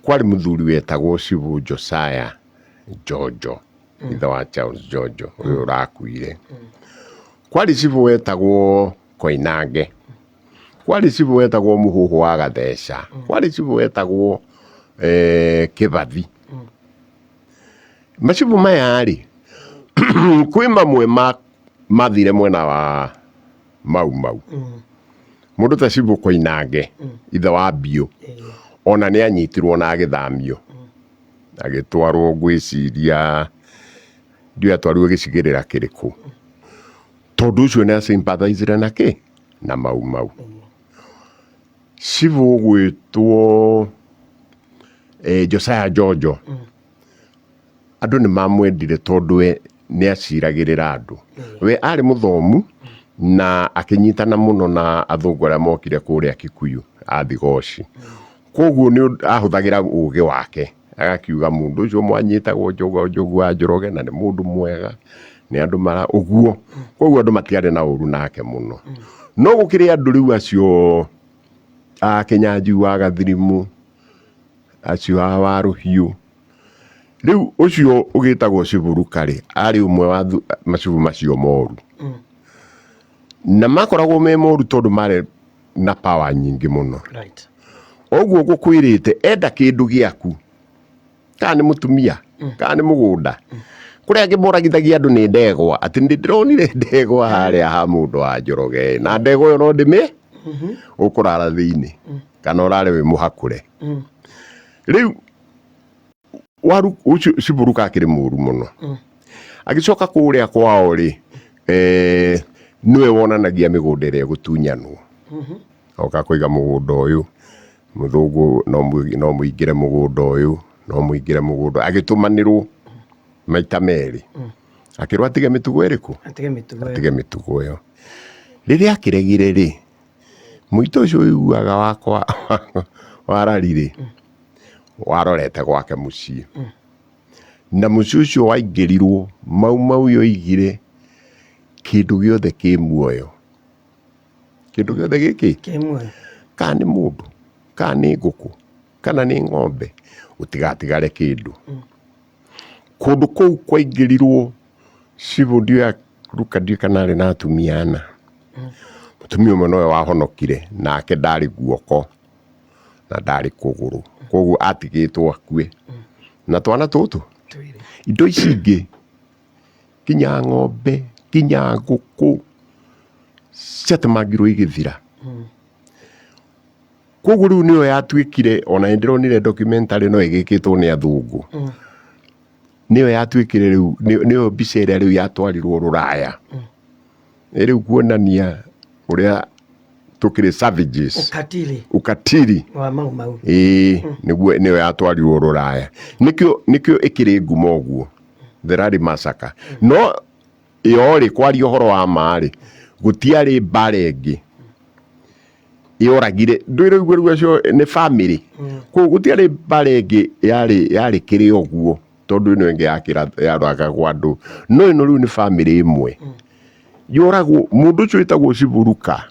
Kwarĩ mũthuri wetagwo cibũ Josiah. Njonjo, ithe wa Charles Njonjo ũyũ ũrakuire. Kwarĩ cibũ wetagwo Koinange, kwarĩ cibũ wetagwo Mũhũhũ wa Gatheca, kwarĩ cibũ wetagwo Kĩbathi. Macibũ maya rĩ, kwĩ mamwe mathire mwena wa Mau Mau. Mũndũ ta cibũ Koinange, ithe wa Mbiũ, ona nĩ anyitirwo na agĩthamio, agĩtwarwo ngwĩciria ndiũĩ atwarirwo gĩcigĩrĩra kĩrĩkũ, tondũ ũcio nĩ a sympathize na kĩ? Na Mau Mau. Cibũ ũgwĩtwo Josiah Njonjo, andũ nĩ mamwendire tondũ we nĩ aciragĩrĩra andũ. We arĩ mũthomu na akĩnyitana mũno na athũngũ arĩa mokire kũrĩa Kikuyu a Thigoci. Koguo nĩ ahũthagĩra ũgĩ wake agakiuga mũndũ ũcio mwanyitagwo Njogu wa Njoroge na nĩ mũndũ mwega, nĩ andũ mara ũguo. Koguo andũ matiarĩ na ũru nake mũno. No gũkĩrĩ andũ rĩu acio a Kĩnyanjui wa Gathirimu, acio a Warũhiũ, rĩu ũcio ũgĩtagwo Ciburuka rĩ, arĩ ũmwe wa macibu macio moru. Na makoragwo me moru tondũ marĩ na power nyingĩ mũno. Ũguo ngũkwĩrĩte, enda kĩndũ gĩaku, kana nĩ mũtumia, kana nĩ mũgũnda. Kũrĩ angĩ moragithagia andũ nĩ ndegwa, atĩ nĩ ndĩronire ndegwa harĩa ha mũndũ wa Njoroge, na ndegwa ĩyo no ndĩmĩ ũkũrara thĩinĩ, kana ũrare wĩ mũhakũre. Rĩu waru ũcio Ciburuka akĩrĩ mũru mũno. Agĩcoka kũrĩa kwao rĩ, nĩwe wonanagia mĩgũnda ĩrĩa ĩgũtunyanwo. Oka kũiga mũgũnda ũyũ, mũthũngũ no mũingĩre mũgũnda ũyũ, no mũingĩre mũgũnda, agĩtũmanĩrwo maita merĩ. Akĩrwo atige mĩtugo ĩrĩkũ? Atige mĩtugo ĩyo. Atige mĩtugo ĩyo. Rĩrĩa akĩregire rĩ, mũito ũcio ũiguaga wakwa wa rari rĩ, warorete gwake mũciĩ. Na mũciĩ ũcio waingĩrirwo, Mau Mau yoigire kĩndũ gĩothe kĩ muoyo. Kĩndũ gĩothe gĩkĩ? Kĩ muoyo. Kana nĩ mũndũ, kana nĩ ngũkũ, kana nĩ ng'ombe, gũtigatigare kĩndũ. Kũndũ kũu kwaingĩrirwo cibũ ndiũĩ Ruka ndiũĩ kana arĩ na atumia ana. Mũtumia ũmwe nowe wahonokire, nake ndarĩ guoko na ndarĩ kũgũrũ, koguo atigĩtwo akue. Na twana tũtũ, indo ici ingĩ kinya ng'ombe, kinya ngũkũ ciatemangirwo igĩthira. Koguo rĩu nĩyo yatuĩkire, ona nĩ ndĩronire documentary no ĩgĩkĩtwo nĩ athũngũ. Nĩyo yatuĩkire rĩu, nĩyo mbica ĩrĩa rĩu yatwarirwo rũraya. Rĩu kuonania ũrĩa tũkĩrĩ savages. Ukatili. Ukatili. Wa Mau Mau. Ĩĩ, nĩguo nĩyo yatwarirwo rũraya. Nĩkĩo nĩkĩo ĩkĩrĩ ngumo ũguo. The Rari Massacre. No ĩyo rĩ, kwaria ũhoro wa ma rĩ, gũtiarĩ mbara ĩngĩ yoragire ndwĩre ũguo rĩu acio nĩ family. Koguo gũtiarĩ mbara ĩngĩ yarĩ yarĩ kĩrĩ ũguo tondũ ĩno ĩngĩ yaragagwo andũ. No ĩno rĩu nĩ family ĩmwe. Yoragwo mũndũ ũcio wĩtagwo Ciburuka.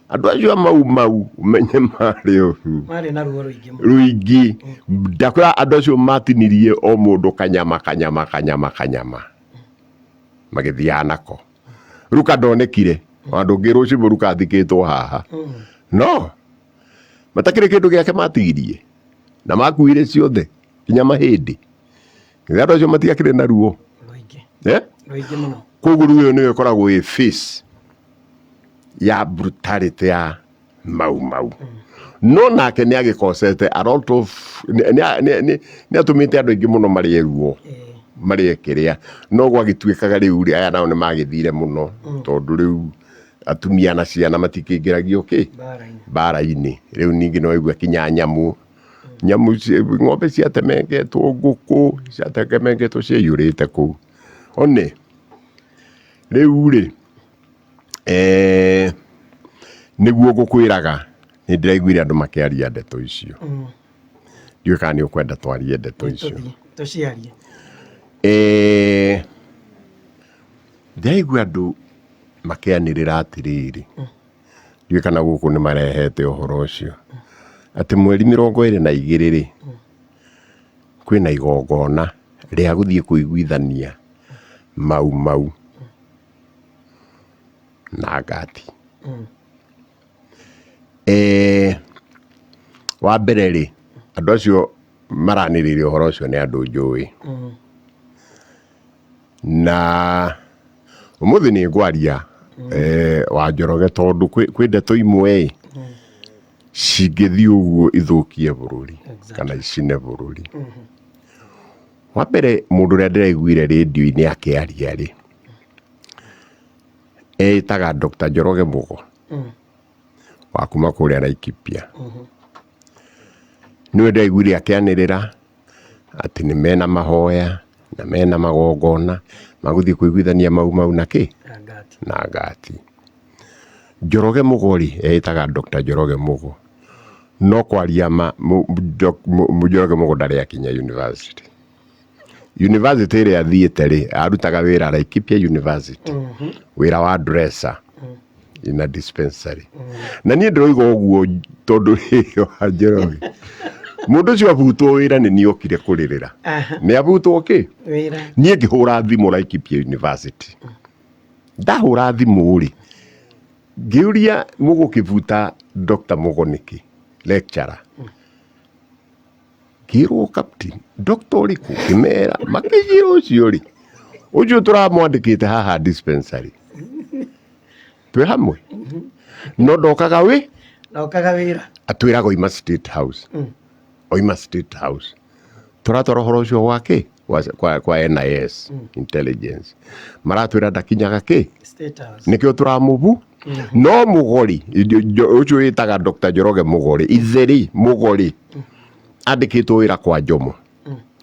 Andũ acio a Mau Mau ũmenye marĩ oru. Marĩ na ruo rũingĩ mũno. Rũingĩ. Ndakwĩra andũ acio matinirie o mũndũ kanyama kanyama kanyama kanyama. Magĩthiaga nako. Ruka ndonekire. Ona ndũngĩrwo Ciburuka athikĩtwo haha. No matakĩrĩ kĩndũ gĩake matigirie. Na makuire ciothe kinya mahĩndĩ. Andũ acio matiakĩrĩ na ruo. Rũingĩ. Eh? Rũingĩ mũno. Koguo rĩu ĩyo nĩyo ĩkoragwo ĩ face ya brutality ya Mau Mau. No nake nĩ agĩkocete a lot of nĩ atũmĩte andũ aingĩ mũno marĩe ruo, marĩe kĩrĩa. No gwagĩtuĩkaga rĩu rĩ, aya nao nĩ magĩthire mũno tondũ rĩu atumia na ciana matikĩingĩragio kĩ? Mbara-inĩ. Rĩu ningĩ no waigua kinya nyamũ, nyamũ ng'ombe ciatemengetwo, ngũkũ ciatemengetwo ciaiyũrĩte kũu. One, rĩu rĩ, nĩguo ngũkwĩraga nĩ ndĩraiguire andũ makĩaria ndeto icio. Ndiũĩ kana nĩ ũkwenda twarie ndeto icio. Tũciarie. Ndĩraigua andũ makĩanĩrĩra atĩrĩrĩ, ndiũĩ kana gũkũ nĩ marehete ũhoro ũcio, atĩ mweri 22 rĩ, kwĩna igongona. Rĩa gũthiĩ kũiguithania Mau Mau na Ngati. Wa mbere rĩ, andũ acio maranĩrĩria ũhoro ũcio nĩ andũ njũĩ. Na ũmũthĩ nĩ ngwaria wa Njoroge tondũ kwĩ ndeto imwe ĩ cingĩthiĩ ũguo ithũkie bũrũri kana icine bũrũri. Wa mbere mũndũ ũrĩa ndĩraiguire rĩndiũ-inĩ akĩaria rĩ, eĩtaga Dr. Njoroge Mũgo wa kuma kũrĩa Laikipia. Nĩwe ndĩraiguire akĩanĩrĩra atĩ nĩ mena mahoya na mena magongona magũthiĩ kũiguithania Mau Mau na kĩ? Na Ngati. Njoroge Mũgo rĩ, eĩtaga Dr. Njoroge Mũgo. No kwaria ma, Njoroge Mũgo ndarĩ akinya university. University ĩrĩa athiĩte rĩ, arutaga wĩra Laikipia University, wĩra wa dresser in a dispensary. Na niĩ ndĩroiga ũguo tondũ rĩ, wa Njoroge, mũndũ ũcio abutwo wĩra nĩ niĩ okire kũrĩrĩra. Nĩ abutwo kĩ? Wĩra. Niĩ ngĩhũra thimũ Laikipia University. Ndahũra thimũ rĩ, ngĩũria mũgũkĩbuta Dr. Mũgo nĩkĩ, lecturer. Ngĩrwo captain, doctor ũrĩkũ? Ngĩmera, makĩnjĩra ũcio rĩ, ũcio tũramwandĩkĩte haha dispensary. Twĩ hamwe? No ndokaga wĩ? Ndokaga wĩra. Atwĩraga oima State House. Oima State House. Tũratwara ũhoro ũcio gwa kĩ? Kwa NIS, intelligence. Maratwĩra ndakinyaga kĩ? State House. Nĩkĩo tũramũbu. No Mũgori, ũcio wĩtaga Dr. Njoroge Mũgori, itherĩ Mũgori, andĩkĩtwo wĩra kwa Njomo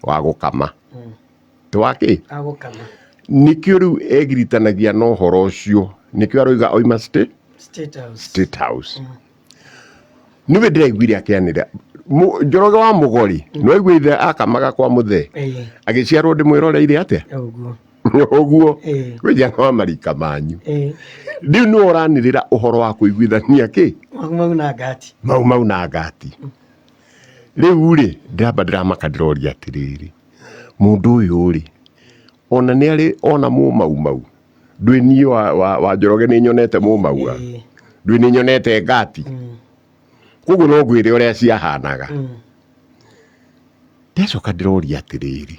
wa gũkama. Ti wa kĩ? Agũkama. Nĩkĩo rĩu egiritanagia na ũhoro ũcio. Nĩkĩo aroiga oima State House. State House. Nĩwe ndĩraiguire akĩanĩrĩra. Njoroge wa Mũgori, nĩwaigua ithe akamaga kwa mũthee. Agĩciarwo ndĩmwĩroreire atĩa? Ũguo. Ũguo. Wĩjana wa marika manyu. Rĩu nĩwe ũranĩrĩra ũhoro wa kũiguithania kĩ? Mau Mau na Ngati. Mau Mau na Ngati. Rĩu rĩ, ndĩramba ndĩramaka ndĩroria atĩrĩrĩ, mũndũ ũyũ rĩ, ona nĩ arĩ ona mũmau mau. Ndũĩ niĩ wa Njoroge nĩ nyonete mũmau a? Ndũĩ nĩ nyonete Ngati? Koguo no ngwĩre ũrĩa ciahanaga. Ndacoka ndĩroria atĩrĩrĩ,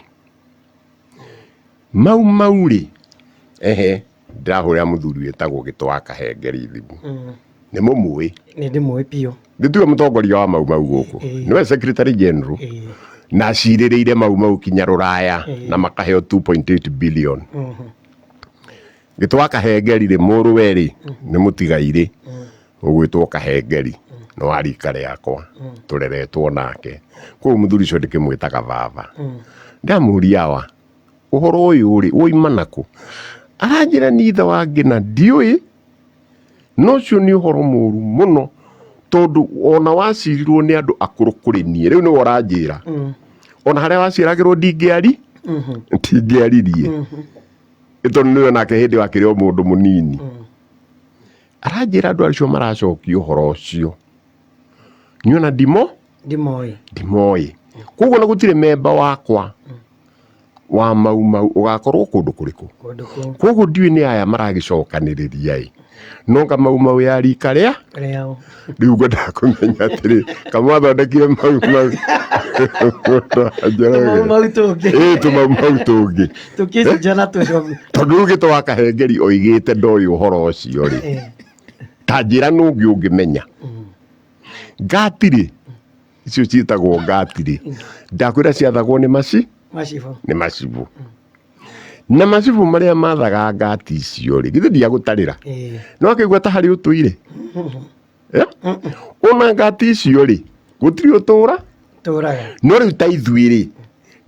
Mau Mau rĩ, ehe, ndĩrahũrĩra mũthuri wĩtagwo Gĩtũ wa Kahengeri thimũ. Nĩ mũmũĩ? Nĩ ndĩmũĩ biũ. Nĩ tiwe mũtongoria wa Mau Mau gũkũ? Nĩwe secretary general. Na acirĩrĩire Mau Mau kinya rũraya na makaheo 2.8 billion. Gĩtũ wa Kahengeri rĩ, mũrũwe rĩ, nĩ mũtigairĩ ũgwĩtwo Kahengeri, nĩ wa rika rĩakwa, tũreretwo nake. Koguo mũthuri ũcio ndĩkĩmwĩtaga baba. Ndamũria awa, ũhoro ũyũ rĩ, woima nakũ? Aranjĩra niĩ ithe wa Ngĩna ndiũĩ, no ũcio nĩ ũhoro mũru mũno tondũ ona wacirirwo nĩ andũ akũrũ kũrĩ niĩ, rĩu nĩwe ũranjĩra. Ona harĩa waciaragĩrwo ndingĩari, ndingĩaririe. Tondũ nĩwe nake hĩndĩ ĩyo akĩrĩ o mũndũ mũnini. Aranjĩra andũ acio maracokia ũhoro ũcio. Niĩ ona ndimo? Ndimoĩ. Ndimoĩ. Koguo na gũtirĩ memba wakwa wa Mau Mau ũgakorwo kũndũ kũrĩkũ. Kũndũ kũu. Koguo ndiũĩ nĩ aya maragĩcokanĩrĩria ĩ. No nga Mau Mau ya rika rĩa? Rĩao. Rĩu ngwendaga kũmenya atĩrĩ, kamwathondekire Mau Mau. Tũmau Mau tũngĩ. Ĩ, tũmau Mau tũngĩ. Tũkĩcenjana tũcomi. Tondũ rĩu Gĩtũ wa Kahengeri oigĩte ndoĩ ũhoro ũcio rĩ. Ta njĩra nũ ũngĩ ũngĩmenya. Ngati rĩ, icio ciĩtagwo ngati rĩ, ndakwĩra ciathagwo nĩ maci? Macibũ. Nĩ macibũ. Na macibũ marĩa mathaga ngati icio rĩ, githĩ ndiagũtarĩra? No akĩigua ta harĩ ũtũire. Ona ngati icio rĩ, gũtirĩ ũtũra? Tũraga. No rĩu ta ithuĩ rĩ,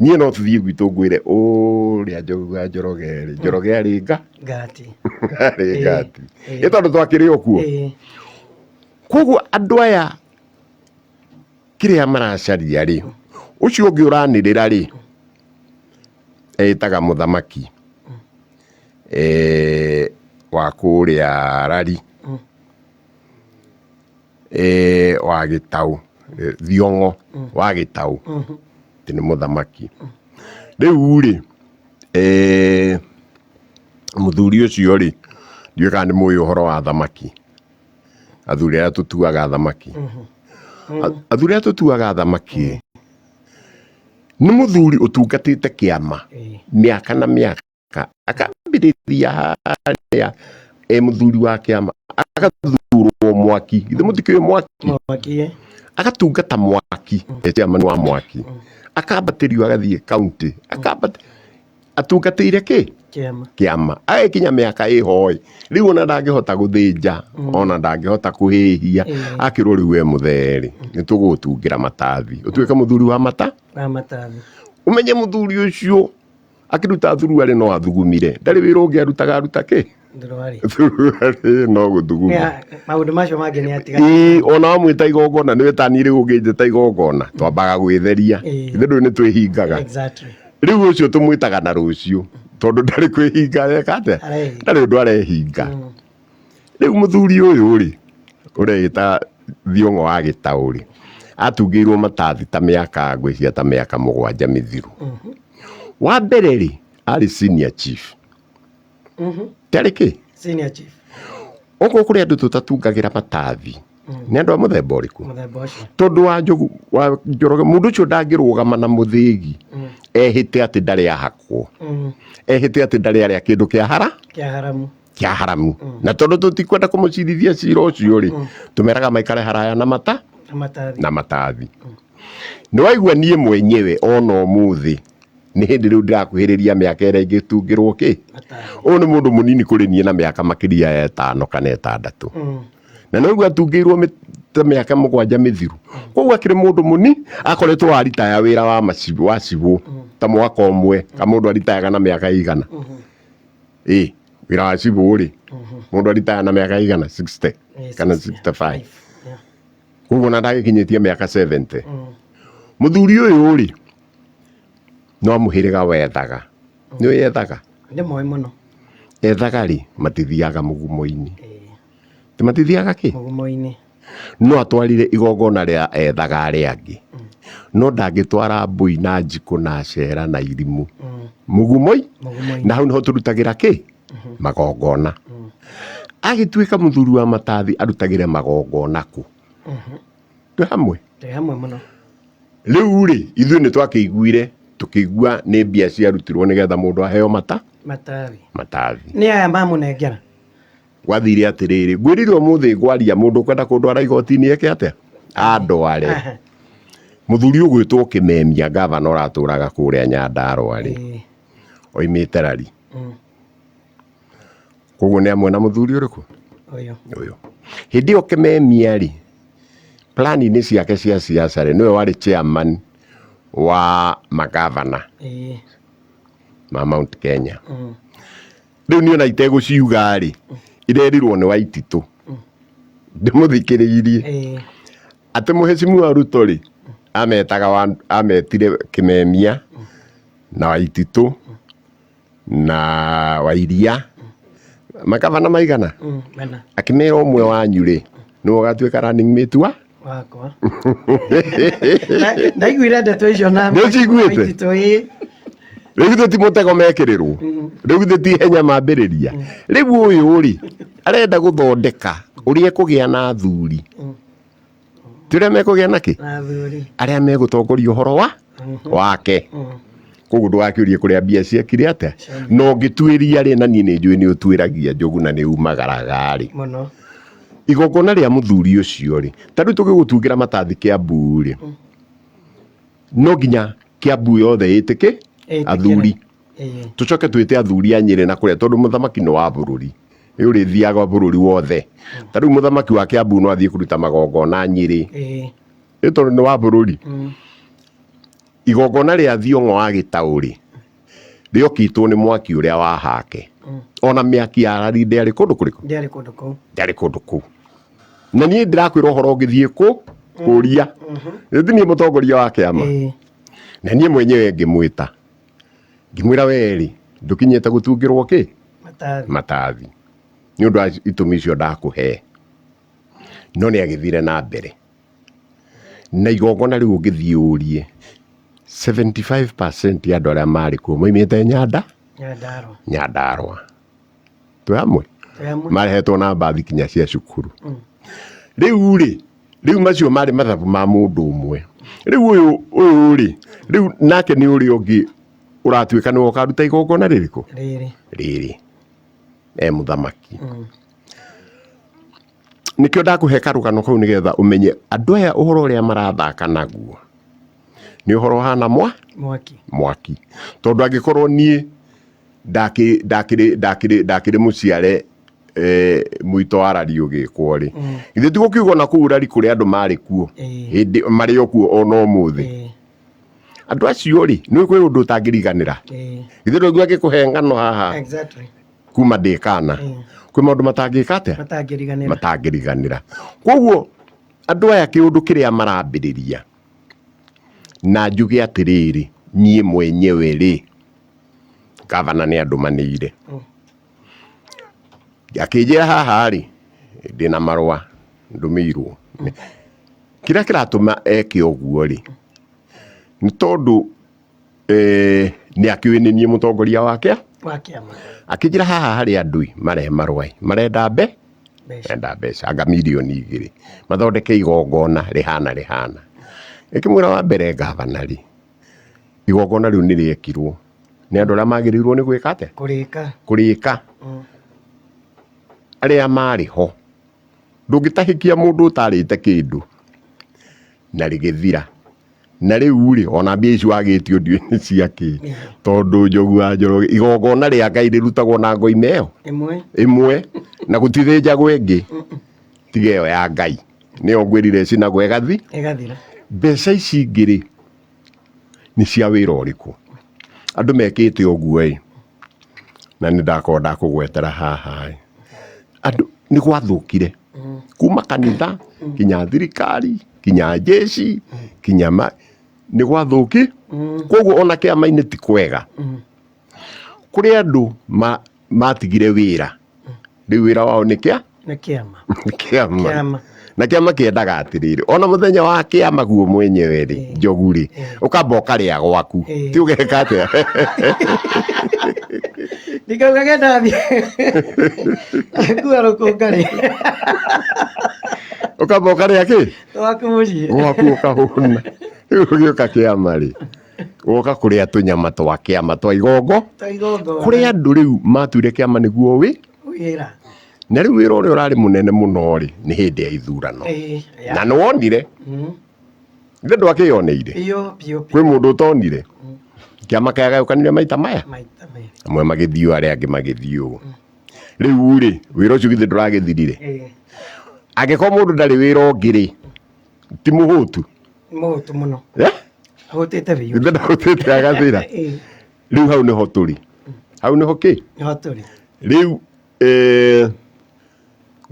niĩ no tũthiĩ gwitũ ngwĩre ũrĩa Njogu wa Njoroge rĩ, Njoroge arĩ nga? Ngati. Arĩ ngati. Ĩ tondũ twakĩrĩ o kuo. Koguo andũ aya kĩrĩa maracaria rĩ, ũcio ũngĩ ũranĩrĩra rĩ, eĩtaga mũthamaki wa kũrĩa Rari, wa Gĩtaũ, Thiong'o wa Gĩtaũ, atĩ nĩ mũthamaki. Rĩu rĩ, mũthuri ũcio rĩ, ndiũĩ kana nĩ mũĩ ũhoro wa thamaki, athuri arĩa tũtuaga thamaki. Athuri arĩa tũtuaga thamaki, nĩ mũthuri ũtungatĩte kĩama mĩaka na mĩaka, akambĩrĩria harĩa e mũthuri wa kĩama, agathurwo mwaki, githĩ mũtikĩũĩ mwaki? Mwaki, eh. Agatungata mwaki e chairman wa mwaki, akambatĩrio agathiĩ county, akambati atungatĩire kĩ? Kĩama. Kĩama, agĩkinya mĩaka ĩho ĩ, rĩu ona ndangĩhota gũthĩnja, ona ndangĩhota kũhĩhia, akĩrwo rĩu we mũthee rĩ, nĩ tũgũgũtungĩra matathi ũtuĩke mũthuri wa mata Wa matathi. Ũmenye mũthuri ũcio akĩruta thuruarĩ no athugumire, ndarĩ wĩra ũngĩ arutaga, aruta kĩ? Thuruarĩ. Thuruarĩ no gũthuguma. Maũndũ macio mangĩ nĩ atiga. Ĩĩ, ona wamwĩta igongona, nĩwe tani rĩu ũngĩnjĩta igongona, twambaga gwĩtheria. Ithuĩ ndũĩ nĩ twĩhingaga. Rĩu ũcio tũmwĩtaga na rũciũ, tondũ ndarĩ kwĩhinga areka atĩa? Arehinga. Ndarĩ ũndũ arehinga. Rĩu mũthuri ũyũ rĩ, ũreĩta Thiong'o wa Gĩtaũ rĩ, atungĩirwo matathi ta mĩaka, ngwĩciria ta mĩaka 7 mĩthiru. Wa mbere rĩ, arĩ senior chief. Tarĩ kĩ? Senior chief. Okorwo kũrĩ andũ tũtatungagĩra matathi, nĩ andũ a mũthemba ũrĩkũ? Mũthemba ũcio. Tondũ wa Njogu wa Njoroge, mũndũ ũcio ndangĩrũgama na mũthĩgi ehĩte atĩ ndarĩ ahakwo, ehĩte atĩ ndarĩ arĩa kĩndũ kĩa hara Kĩa haramu. Kĩa haramu. Na tondũ tũtikwenda kũmũcirithia cira ũcio rĩ, tũmeraga maikare haraya na mata Na matathi. Na matathi. Nĩ waigua niĩ mwenyewe ona ũmũthĩ nĩ hĩndĩ rĩu ndĩrakuhĩrĩria mĩaka ĩrĩa ingĩtungĩrwo kĩ. Matathi. Ũyũ nĩ mũndũ mũnini kũrĩ niĩ na mĩaka makĩria ya 5 kana 6. Na nĩ waigua atungĩirwo ta mĩaka 7 mĩthiru, koguo akĩrĩ mũndũ mũni akoretwo aritaya wĩra wa macibũ, wa cibũ ta mwaka ũmwe ka mũndũ aritayaga na mĩaka igana. Ĩ wĩra wa cibũ rĩ, mũndũ aritaya na mĩaka igana 60 kana 65. Koguo na ndagĩkinyĩtie mĩaka 70. Mũthuri ũyũ rĩ, no mũhĩrĩga wethaga, nĩ ũĩ ethaga? Nĩ moĩ mũno. Ethaga rĩ, matithiaga mũgumo-inĩ. Ti matithiaga kĩ? Mũgumo-inĩ. No atwarire igongona rĩa ethaga arĩa angĩ, no ndangĩtwara mbũi na njikũ na cera na irimũ mũgumo-inĩ. Mũgumo-inĩ. Na hau niho tũrutagĩra kĩ? Magongona. Agĩtuĩka mũthuri wa matathi, arutagĩre magongona kũ? Twĩ hamwe? Twĩ hamwe mũno. Rĩu rĩ, ithuĩ nĩ twakĩiguire, tũkĩigua nĩ mbia ciarutirwo nĩgetha mũndũ aheo mata Matathi. Matathi. Nĩ aya mamũnengera. Gwathire atĩrĩrĩ, ngwĩrire ũmũthĩ ngwaria, mũndũ ũkwenda kũndwara igoti-inĩ eke atĩa? Andware. Mũthuri ũgwĩtwo Kĩmemia, gavana ũratũraga kũrĩa Nyandarũa rĩ, oimĩte Rari. Koguo nĩ amwe na mũthuri ũrĩkũ? Ũyũ. Ũyũ. Hĩndĩ ĩyo Kĩmemia rĩ, plani-inĩ ciake cia siasa rĩ, nĩwe warĩ chairman wa magavana ma Mount Kenya. Rĩu niĩ ona itegũciuga rĩ, irerirwo nĩ Waititũ, ndĩmũthikĩrĩirie atĩ mũhecimu Ruto rĩ, ametaga ametire Kĩmemia na Waititũ na Wairia, magavana maigana, Mana. Akĩmera ũmwe wanyu rĩ, nĩwe ũgatuĩka running mate wa Wakwa. Ndaiguire ndeto icio na Nĩ ũciguĩte? Waititũ, ĩĩ. Rĩu githĩ ti mũtego mekĩrĩrwo? Rĩu githĩ ti ihenya mambĩrĩria? Rĩu ũyũ rĩ, arenda gũthondeka ũrĩa ekũgĩa na athuri, ti ũrĩa mekũgĩa na kĩ? Na athuri. Arĩa megũtongoria ũhoro wa wake. Koguo ndũgakĩũrie kũrĩa mbia ciekire atĩa. Na ũngĩtuĩria rĩ, na niĩ nĩ njũĩ nĩ ũtuĩragia Njogu na nĩ umagaraga rĩ, Mũno. Igongona rĩa mũthuri ũcio rĩ, ta rĩu tũgĩgũtungĩra matathi Kĩambu rĩ, no nginya Kĩambu yothe ĩtĩke Ĩtĩkĩre. Athuri tũcoke twĩte athuri a Nyĩrĩ na kũrĩa, tondũ mũthamaki nĩ wa bũrũri, ĩ ũrĩthiaga bũrũri wothe. Ta rĩu mũthamaki wa Kĩambu no athiĩ kũruta magongona Nyĩrĩ, ĩ tondũ nĩ wa bũrũri. Igongona rĩa Thiong'o wa Gĩtaũ rĩ, rĩokitwo nĩ mwaki ũrĩa wa hake. Ona mĩaki ya rari ndĩarĩ kũndũ kũrĩkũ? Ndĩarĩ kũndũ kũu. Ndĩarĩ kũndũ kũu. Na niĩ ndĩrakwĩra ũhoro ũngĩthiĩ kũ kũria, ti niĩ mũtongoria wa kĩama. Na niĩ mwenyewe ngĩmwĩta, ngĩmwĩra, we rĩ, ndũkinyĩte gũtungĩrwo kĩ? Matathi. Matathi, nĩ ũndũ wa itũmi icio ndakũhe. No nĩ agĩthire na mbere na igongona rĩu. Ũngĩthiĩ ũrie 75% ya andũ arĩa marĩ kuo moimĩte Nyanda Nyandarua. Nyandarua. Twĩ hamwe? Twĩ hamwe. Marehetwo na mbathi kinya cia cukuru. Rĩu rĩ, rĩu macio marĩ mathabu ma mũndũ ũmwe. Rĩu ũyũ ũyũ rĩ, rĩu nake nĩ ũrĩa ũngĩ ũratuĩka nĩwe ũkaruta igongona rĩrĩkũ? Rĩrĩ. Rĩrĩ. E mũthamaki. Nĩkĩo ndakũhe karũgano kau nĩgetha ũmenye andũ aya ũhoro ũrĩa marathaka naguo nĩ ũhoro ũhana mwa Mwaki. mwaki. Tondũ angĩkorwo niĩ ndakĩrĩ ndakĩrĩ ndakĩrĩ ndakĩrĩ mũciare eh, mwito wa rari ũgĩkwo rĩ githĩ ti gũkiuga ona kũu rari kũrĩ andũ marĩ kuo hĩndĩ marĩ o kuo ona ũmũthĩ. Andũ acio rĩ, nĩ kwĩ ũndũ ũtangĩriganĩra. Githĩ ndũigua ngĩkũhe ng'ano haha kuma ndĩ kana. Kwĩ maũndũ matangĩka atĩa? Matangĩriganĩra. Matangĩriganĩra. Koguo andũ aya kĩũndũ kĩrĩa marambĩrĩria, na njuge atĩrĩrĩ, niĩ mwenyewe rĩ, gavana nĩ andũmanĩire. Akĩnjĩra haha rĩ, ndĩna marũa ndũmĩirwo. Kĩrĩa kĩratũma eke ũguo rĩ, nĩ tondũ eh, nĩ akĩũĩ nĩ niĩ mũtongoria wake. Wa kĩama. Akĩnjĩra haha harĩ andũ ĩ, marehe marũa ĩ, marenda mbe Mbeca. marenda mbeca anga mirioni 2 mathondeke igongona rĩhana rĩhana. Ĩkĩmwĩra wa mbere gavana rĩ, igongona rĩu nĩ rĩekirwo nĩ andũ arĩa magĩrĩirwo nĩ gwĩka atĩa? Kũrĩka. Kũrĩka. Arĩa marĩ ho. Ndũngĩtahĩkia mũndũ ũtarĩte kĩndũ na rĩgĩthira. Na rĩu rĩ, ona mbia ici wagĩtio ndiũĩ nĩ cia kĩ. Tondũ Njogu wa Njoroge, igongona rĩa Ngai rĩrutagwo na ngoima ĩyo ĩmwe, ĩmwe na gũtithĩnjagwo ĩngĩ tiga ĩyo ya Ngai. Nĩyo ngwĩrire ĩcinagwo ĩgathi. Ĩgathira. Mbeca ici ingĩ rĩ, nĩ cia wĩra ũrĩkũ? Andũ mekĩte ũguo ĩ, na nĩ ndakorwo ndakũgwetera haha ĩ, andũ nĩ gwathũkire kuma kanitha kinya thirikari kinya jeshi kinya ma nĩ gwathũki. Koguo ona kĩama-inĩ ti kwega. Kũrĩ andũ matigire wĩra, rĩu wĩra wao nĩ kĩa Nĩ kĩama. Nĩ kĩama. Kĩama. Na kĩama kĩendaga atĩrĩrĩ, ona mũthenya wa kĩama guo mwenyewe rĩ, Njogu rĩ, ũkamba ũkarĩa gwaku, ti ũgeka atĩa? Ndikauga genda thiĩ kua rũkũnga rĩ. Ũkamba ũkarĩa kĩ? Gwaku mũciĩ. Gwaku ũkahũna. Rĩu ũgĩũka kĩama rĩ, woka kũrĩa tũnyama twa kĩama twa igongo. Twa igongona. Kũrĩ andũ rĩu matuire kĩama nĩguo wĩ Wĩra. Na rĩu wĩra ũrĩa ũrarĩ mũnene mũno rĩ, nĩ hĩndĩ ya ithurano. Na nĩ wonire, ithe ndwakĩyoneire? Biũ biũ. Kwĩ mũndũ ũtonire kĩama kĩagayũkanire maita maya? Maita merĩ. Amwe magĩthiĩ ũũ, arĩa angĩ magĩthiĩ ũũ. Rĩu rĩ, wĩra ũcio githĩ ndũragĩthirire? Angĩkorwo mũndũ ndarĩ wĩra ũngĩ rĩ, ti mũhũtu? Mũhũtu mũno. Eh? Ahũtĩte biũ. Ithe ndahũtĩte agathira. Rĩu hau nĩho tũrĩ. Hau nĩho kĩ? Nĩho tũrĩ. Rĩu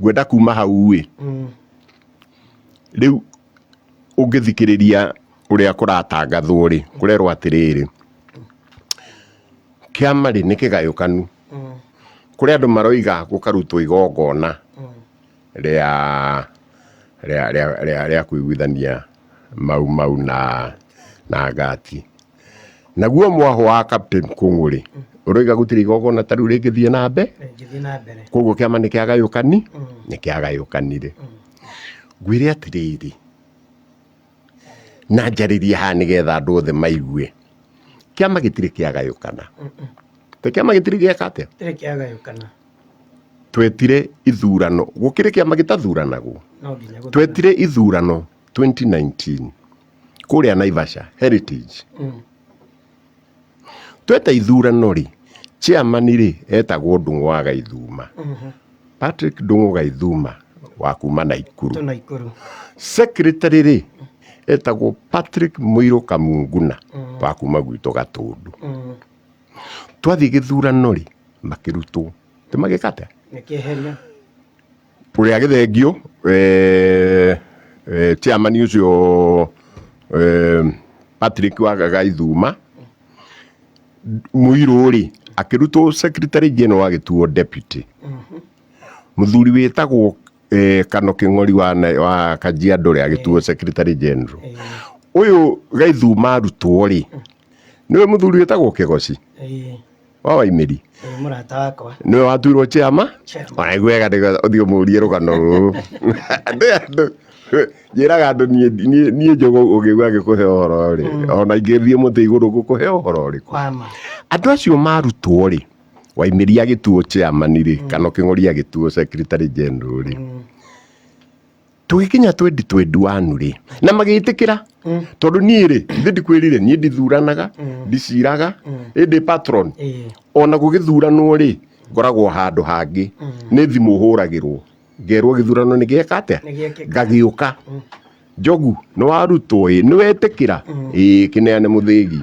ngwenda kuma hau ĩ. Rĩu ũngĩthikĩrĩria ũrĩa kũratangathwo rĩ, kũrerwo atĩrĩrĩ, kĩama rĩ nĩ kĩgayũkanu. Kũrĩ andũ maroiga gũkarutwo igongona rĩa rĩa rĩa rĩa rĩa kũiguithania Mau Mau na Ngati. Naguo mwahũ wa Captain Kũng'ũ rĩ, ũroiga gũtirĩ igongona ta rĩu rĩngĩthiĩ na mbere. Rĩngĩthiĩ na mbere. Koguo kĩama nĩ kĩagayũkani, nĩ kĩagayũkanire. Ngwĩre atĩrĩrĩ, na njarĩrie haha nĩgetha andũ othe maigue, kĩama gĩtirĩ kĩagayũkana. Te kĩama gĩtirĩ gĩeka atĩa? Gĩtirĩ kĩagayũkana. Twetire ithurano, gũkĩrĩ kĩama gĩtathuranagwo? No nginya gũthurane. Twetire ithurano 2019 kũrĩa Naivasha Heritage. Tweta ithurano rĩ, chairman rĩ etagwo Ndung'u wa Gaithuma. Patrick Ndung'u Gaithuma wa kuma Naikuru. Tu Naikuru. Secretary rĩ etagwo Patrick Mũirũ Kamunguna wa kuma gwitũ Gatũndũ. Twathiĩ gĩthurano rĩ, makĩrutwo. Ti magĩka atĩa? Makĩeherio. Ũrĩa agĩthengio, chairman ũcio Patrick wa Gaithuma, Mũirũ rĩ, akĩrutwo secretary general agĩtuo deputy. Mũthuri wĩtagwo Kano Kĩng'ori wa Kajiado rĩ, agĩtuo secretary general. Ũyũ Gaithuma arutwo rĩ, nĩwe mũthuri wĩtagwo Kĩgoci wa Waimĩri. Mũrata wakwa. Nĩwe watuirwo chairman. Chairman. Ona wega nĩgetha ũthiĩ ũmũrie rũgano rũrũ. Andũ njĩraga andũ niĩ njogo ũngĩigua ngĩkũhe ũhoro rĩ, ona ingĩthiĩ mũtĩ igũrũ ngũkũhe ũhoro ũrĩkũ? Wama. Andũ acio marutwo rĩ, Waimĩri agĩtuo chairman rĩ, kana Kĩng'ori agĩtuo secretary general rĩ, tũgĩkinya 2021 rĩ, na magĩtĩkĩra, tondũ niĩ rĩ, ithe ndikwĩrire niĩ ndithuranaga, ndiciraga, ĩndĩ patron ona gũgĩthuranwo rĩ, ngoragwo handũ hangĩ, nĩ thimũ hũragĩrwo ngerwo gĩthurano nĩ gĩeka atĩa, Nĩ gĩekĩka. Ngagĩũka, Njogu nĩ warutwo ĩ, nĩ wetĩkĩra ĩ, kĩneane mũthĩgi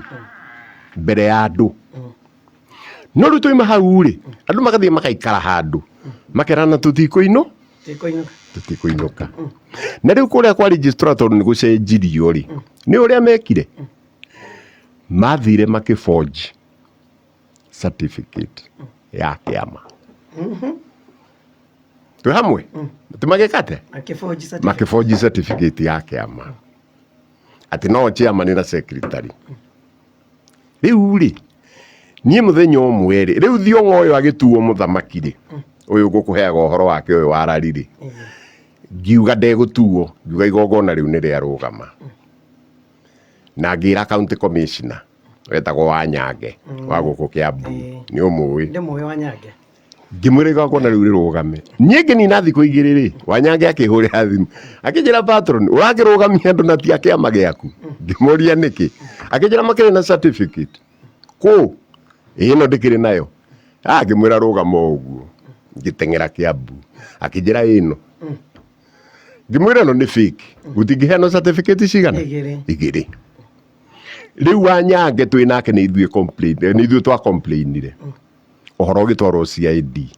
mbere ya andũ. No rĩu twaima hau rĩ, andũ magathiĩ magaikara handũ makerana tũtikũinũ Tũtikũinũka. Tũtikũinũka. Na rĩu kũrĩa kwa registrar, tondũ nĩ gũcenjirio rĩ, nĩ ũrĩa mekire, mathire makĩforge certificate ya kĩama. Twĩ hamwe timagĩka atĩa? Makĩforge certificate. Makĩforge certificate ya kĩama atĩ no chairman na secretary. Rĩu rĩ, niĩ mũthenya ũmwe rĩ, rĩu Thiong'o ũyũ agĩtuo mũthamaki rĩ, ũyũ ngũkũheaga ũhoro wake ũyũ wa rari rĩ, ngiuga ndegũtuo, ngiuga igongona rĩu nĩ rĩarũgama, na ngĩra county commissioner wetagwo Wanyange wa gũkũ Kiambu, nĩ ũmũĩ. Ndĩmũĩ Wanyange. Ngĩmwĩra igongona rĩu rĩrũgame. Niĩ ngĩnina thikũ igĩrĩ rĩ, Wanyange akĩhũrĩra thimũ akĩnjĩra, "Patron, ũrakĩrũgamia andũ na ti a kĩama gĩaku?" Ngĩmũria nĩkĩ, akĩnjĩra makĩrĩ na certificate kũ ĩno ndĩkĩrĩ nayo. Ah, ngĩmwĩra rũgama o ũguo. Ngĩteng'era Kiambu, akĩnjĩra ĩno. Ngĩmwĩra ĩno nĩ fake, gũtingĩheanwo certificate cigana? Igĩrĩ. Igĩrĩ. Rĩu Wanyange twĩ nake nĩ ithuĩ complain, nĩ ithuĩ twa complainire ũhoro ũgĩtwarwo CID,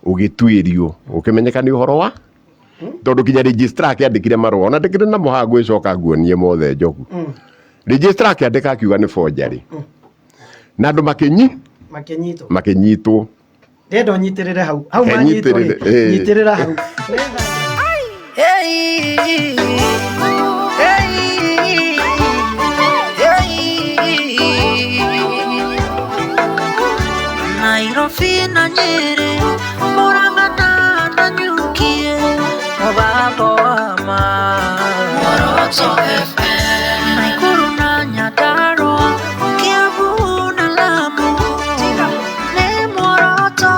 ũgĩtuĩrio, ũkĩmenyeka nĩ ũhoro wa tondũ kinya registrar akĩandĩkire marũa, ona ndĩkĩrĩ namo haha, ngwĩcoka nguonie mothe, Njogu. Registrar akĩandĩka akiuga nĩ forgery na andũ makĩnyi Makĩnyitwo. Makĩnyitwo. Ndĩrenda ũnyitĩrĩre hau hau manyitwo rĩ. Nyitĩrĩre, eh. Nyitĩrĩra hau. Hey, hey, hey. Nairobi na Nyeri, Murang'a na Nanyuki, mũgambo wa ma. Muoroto FM. Nakuru na Nyandarua, Kiambu na Lamu, tiga nĩ Muoroto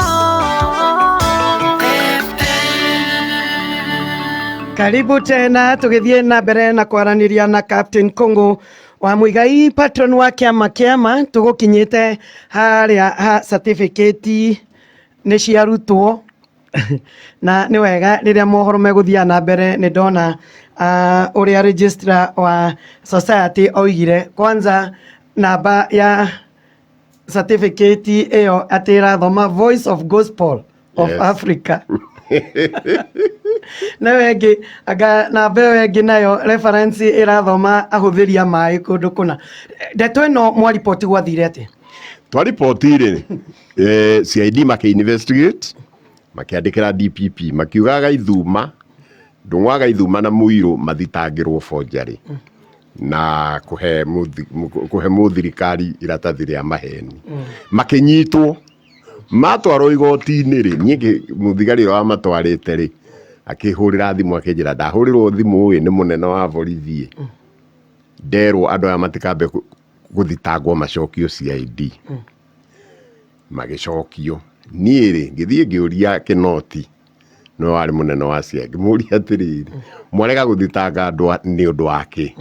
FM. Karibu tena, tũgĩthiĩ na mbere na kwaranĩria na Captain Kongo wa Muigai, patron wa kĩama tũgũkinyĩte harĩa ha certificate nĩ ciarutwo, na nĩ wega rĩrĩa mohoro megũthiaga na mbere. Nĩ ndona ũrĩa registrar wa society oigire, kwanza namba ya certificate ĩyo atĩ ĩrathoma Voice of Gospel of Africa, nayo ĩngĩ anga namba ĩyo ĩngĩ nayo reference ĩrathoma ahũthĩri a maĩ kũndũ kũna. Ndeto ĩno mwariboti gwathire atĩa? Twariboti rĩ, CID makĩ investigate, makĩandĩkĩra DPP makiuga Gaithuma, Ndũng'wa Gaithuma na Mũirũ mathitangĩrwo forgery na kũhe mũthirikari iratathi rĩa maheni. Makĩnyitwo, matwarwo igoti-inĩ rĩ, niĩ mũthigari ũrĩa wamatwarĩte rĩ, akĩhũrĩra thimũ akĩnjĩra ndahũrĩrwo thimũ ĩ nĩ mũnene wa borithi ĩ, nderwo andũ aya matikambe gũthitangwo, macokio CID. Magĩcokio. Niĩ rĩ, ngĩthiĩ ngĩũria Kĩnoti, nĩwe warĩ mũnene wa CIA, ngĩmũria atĩrĩrĩ, mwarega gũthitanga andũ nĩ ũndũ wa kĩ?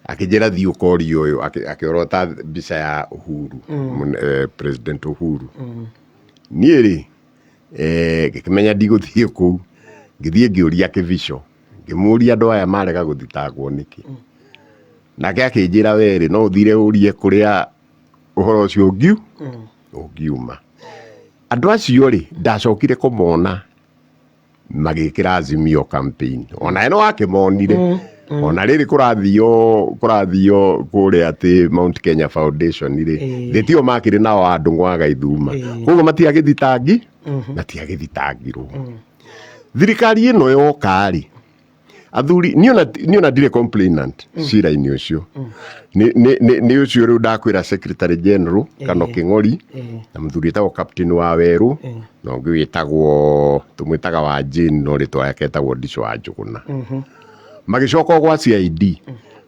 Akĩnjĩra thiĩ ũkorie ũyũ, akĩorota mbica ya Uhuru, President Uhuru. Niĩ rĩ, ngĩkĩmenya ndigũthiĩ kũu, ngĩthiĩ ngĩũria Kĩbico, ngĩmũria andũ aya marega gũthitangwo nĩkĩ? Nake akĩnjĩra we rĩ, no ũthire ũrie kũrĩa ũhoro ũcio ũngiuma. Andũ acio rĩ, ndacokire kũmona magĩkĩra Azimio campaign, ona ĩno wakĩmonire, ona rĩrĩ kũrathio kũrĩa atĩ Mount Kenya Foundation rĩ, thĩ tio makĩrĩ nao andũ ngwaga ithuma, koguo matiagĩthitangi matiagĩthitangirwo. Thirikari ĩno yoka rĩ, Athuri, niĩ ona ndirĩ complainant cira-inĩ ũcio. Nĩ ũcio rĩu ndakwĩra secretary general Kano Kĩng'ori na mũthuri wĩtagwo captain wa Werũ na ũngĩ wĩtagwo, tũmwĩtaga wa Jane no rĩtwa rĩake etagwo Ndico wa Njũgũna. Magĩcoka o gwa CID,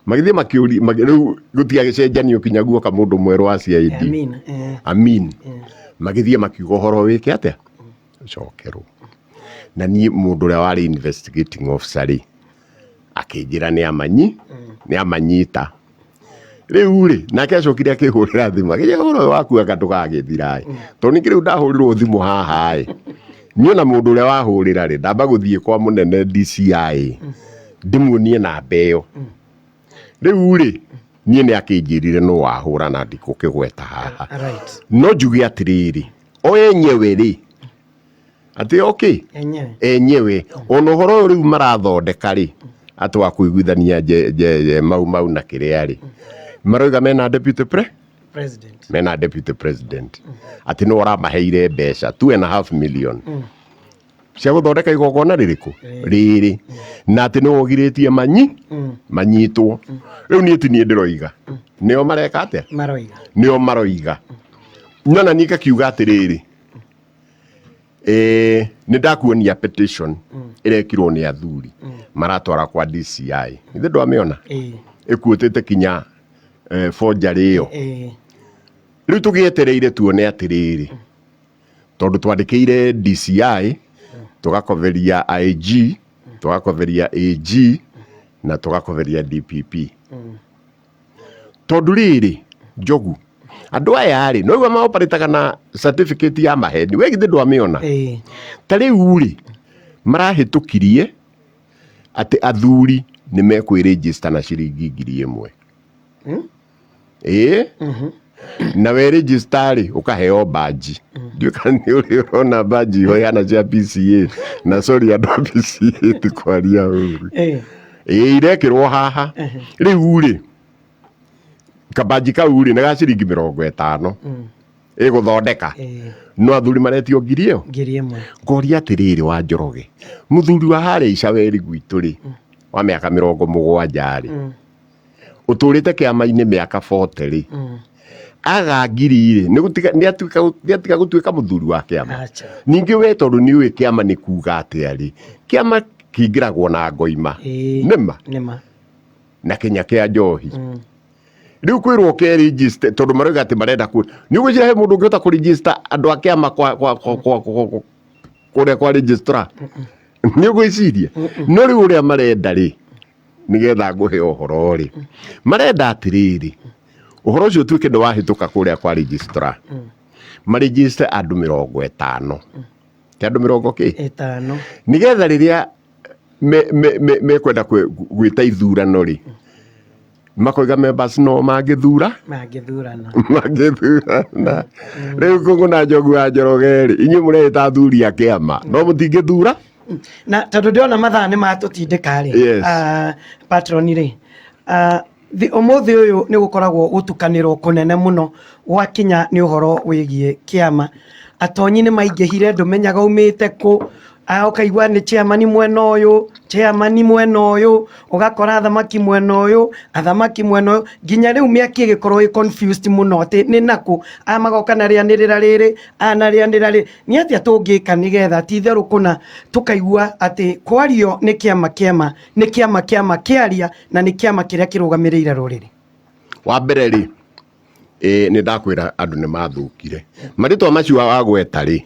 magĩthiĩ makĩũria, rĩu gũtiagĩcenjanio kinya guoka mũndũ mwerũ wa CID. Amin. Amin. Magĩthiĩ makiuga ũhoro wĩke atĩa, ũcokerwo. Na niĩ mũndũ ũrĩa warĩ investigating officer rĩ, akĩnjĩra nĩ amanyi, nĩ amanyita. Rĩu rĩ, nake acokire akĩhũrĩra thimũ, akĩnjĩra ũhoro ũyũ waku anga ndũgagĩthira ĩ. Tondũ ningĩ rĩu ndahũrĩrwo thimũ haha ĩ, niĩ ona mũndũ ũrĩa wahũrĩra rĩ, ndamba gũthiĩ kwa mũnene DCI, ndĩmuonie namba ĩyo. Rĩu rĩ, niĩ nĩ akĩnjĩrire nũ wahũra na ndikũkĩgweta haha. No njuge atĩrĩrĩ, o enyewe rĩ, atĩ okay, Enyewe. Enyewe ona ũhoro ũyũ rĩu marathondeka rĩ, atĩ wa kũiguithania Mau Mau na kĩrĩa rĩ, maroiga mena deputy president. Mena deputy president, atĩ nĩwe ũramaheire mbeca 2.5 million cia gũthondeka igongona rĩrĩkũ rĩrĩ, na atĩ nĩwe ũgirĩtie manyitwo. Rĩu niĩ ti niĩ ndĩroiga, nĩo mareka atĩa? Maroiga. Nĩo maroiga. No na niĩ ngakiuga atĩrĩrĩ, nĩ ndakuonia petition ĩrekirwo nĩ athuri maratwara kwa DCI. Ithe ndwamĩona? Ĩkuĩtĩte kinya forgery ĩyo. Rĩu tũgĩetereire tuone atĩrĩrĩ, tondũ twandĩkĩire DCI, tũgakoberia IG, tũgakoberia AG na tũgakoberia DPP. Tondũ rĩrĩ, Njogu, andũ aya rĩ, no igua maoparĩtaga na certificate ya maheni, we githĩ ndwamĩona? Ta rĩu rĩ, marahĩtũkirie atĩ athuri nĩ mekwĩrĩnjĩsta na ciringi 1000. Ĩĩ, na werĩnjĩsta rĩ, ũkaheo banji. Ndiũĩ kana nĩ ũrĩ ũrona banji ihoyana cia PCA, na sorry andũ a PCA ti kwaria ũru. Ĩĩ, irekĩrwo haha. Rĩu rĩ, kabanji kau rĩ, nĩ ga ciringi 50 ĩgũthondeka. No athuri maretio ngiri ĩyo. 1000. Ngoria atĩrĩrĩ, wa Njoroge, mũthuri wa harĩa Icaweri gwitũ rĩ, wa mĩaka 70 rĩ, ũtũrĩte kĩama-inĩ mĩaka 40 rĩ, aga ngiri rĩ, nĩ atiga gũtuĩka mũthuri wa kĩama? Acha. Ningĩ we tondũ nĩ ũĩ kĩama nĩ kuga atĩa rĩ, kĩama kĩingĩragwo na ngoima. Nĩma? Nĩma. Na kĩnya kĩa njohi. Rĩu kwĩrwo ke-register, tondũ maroiga atĩ marenda ku, nĩ ũgwĩciria he mũndũ ũngĩhota kũ-register andũ a kĩama kwa kũrĩa kwa registrar? Nĩ ũgwĩciria? No rĩu ũrĩa marenda rĩ, nĩgetha ngũhe ũhoro rĩ, marenda atĩrĩrĩ, ũhoro ũcio ũtuĩke nĩ wahĩtũka kũrĩa kwa registrar, maregister andũ 50. Ti andũ mĩrongo kĩ? 50. Nĩgetha rĩrĩa mekwenda gwĩta ithurano rĩ, makoiga members no mangĩthura. Mangĩthurana. Mangĩthurana. Rĩu Kũngũ na Njogu wa Njoroge rĩ, inyuĩ mũreĩta athuri a kĩama, no mũtingĩthura. Na tondũ ndĩrona mathaa nĩ matũtindĩka rĩ, patron rĩ, ũmũthĩ ũyũ nĩ gũkoragwo gũtukanĩrwo kũnene mũno gwakinya nĩ ũhoro wĩgiĩ kĩama. Atonyi nĩ maingĩhire, ndũmenyaga umĩte kũ, ũkaigua nĩ chairman mwena ũyũ, chairman mwena ũyũ, ũgakora athamaki mwena ũyũ, athamaki mwena ũyũ, nginya rĩu mĩaki ĩgĩkorwo ĩ confused mũno atĩ nĩ nakũ, aya magoka na rĩanĩrĩra rĩrĩ, aya na rĩanĩrĩra rĩrĩ. Nĩ atĩa tũngĩka nĩgetha ti itherũ kũna tũkaigua atĩ kwario nĩ kĩama kĩama, nĩ kĩama kĩama kĩaria na nĩ kĩama kĩrĩa kĩrũgamĩrĩire rũrĩrĩ? Wa mbere rĩ, nĩ ndakwĩra andũ nĩ mathũkire. Marĩtwa macio wagweta rĩ,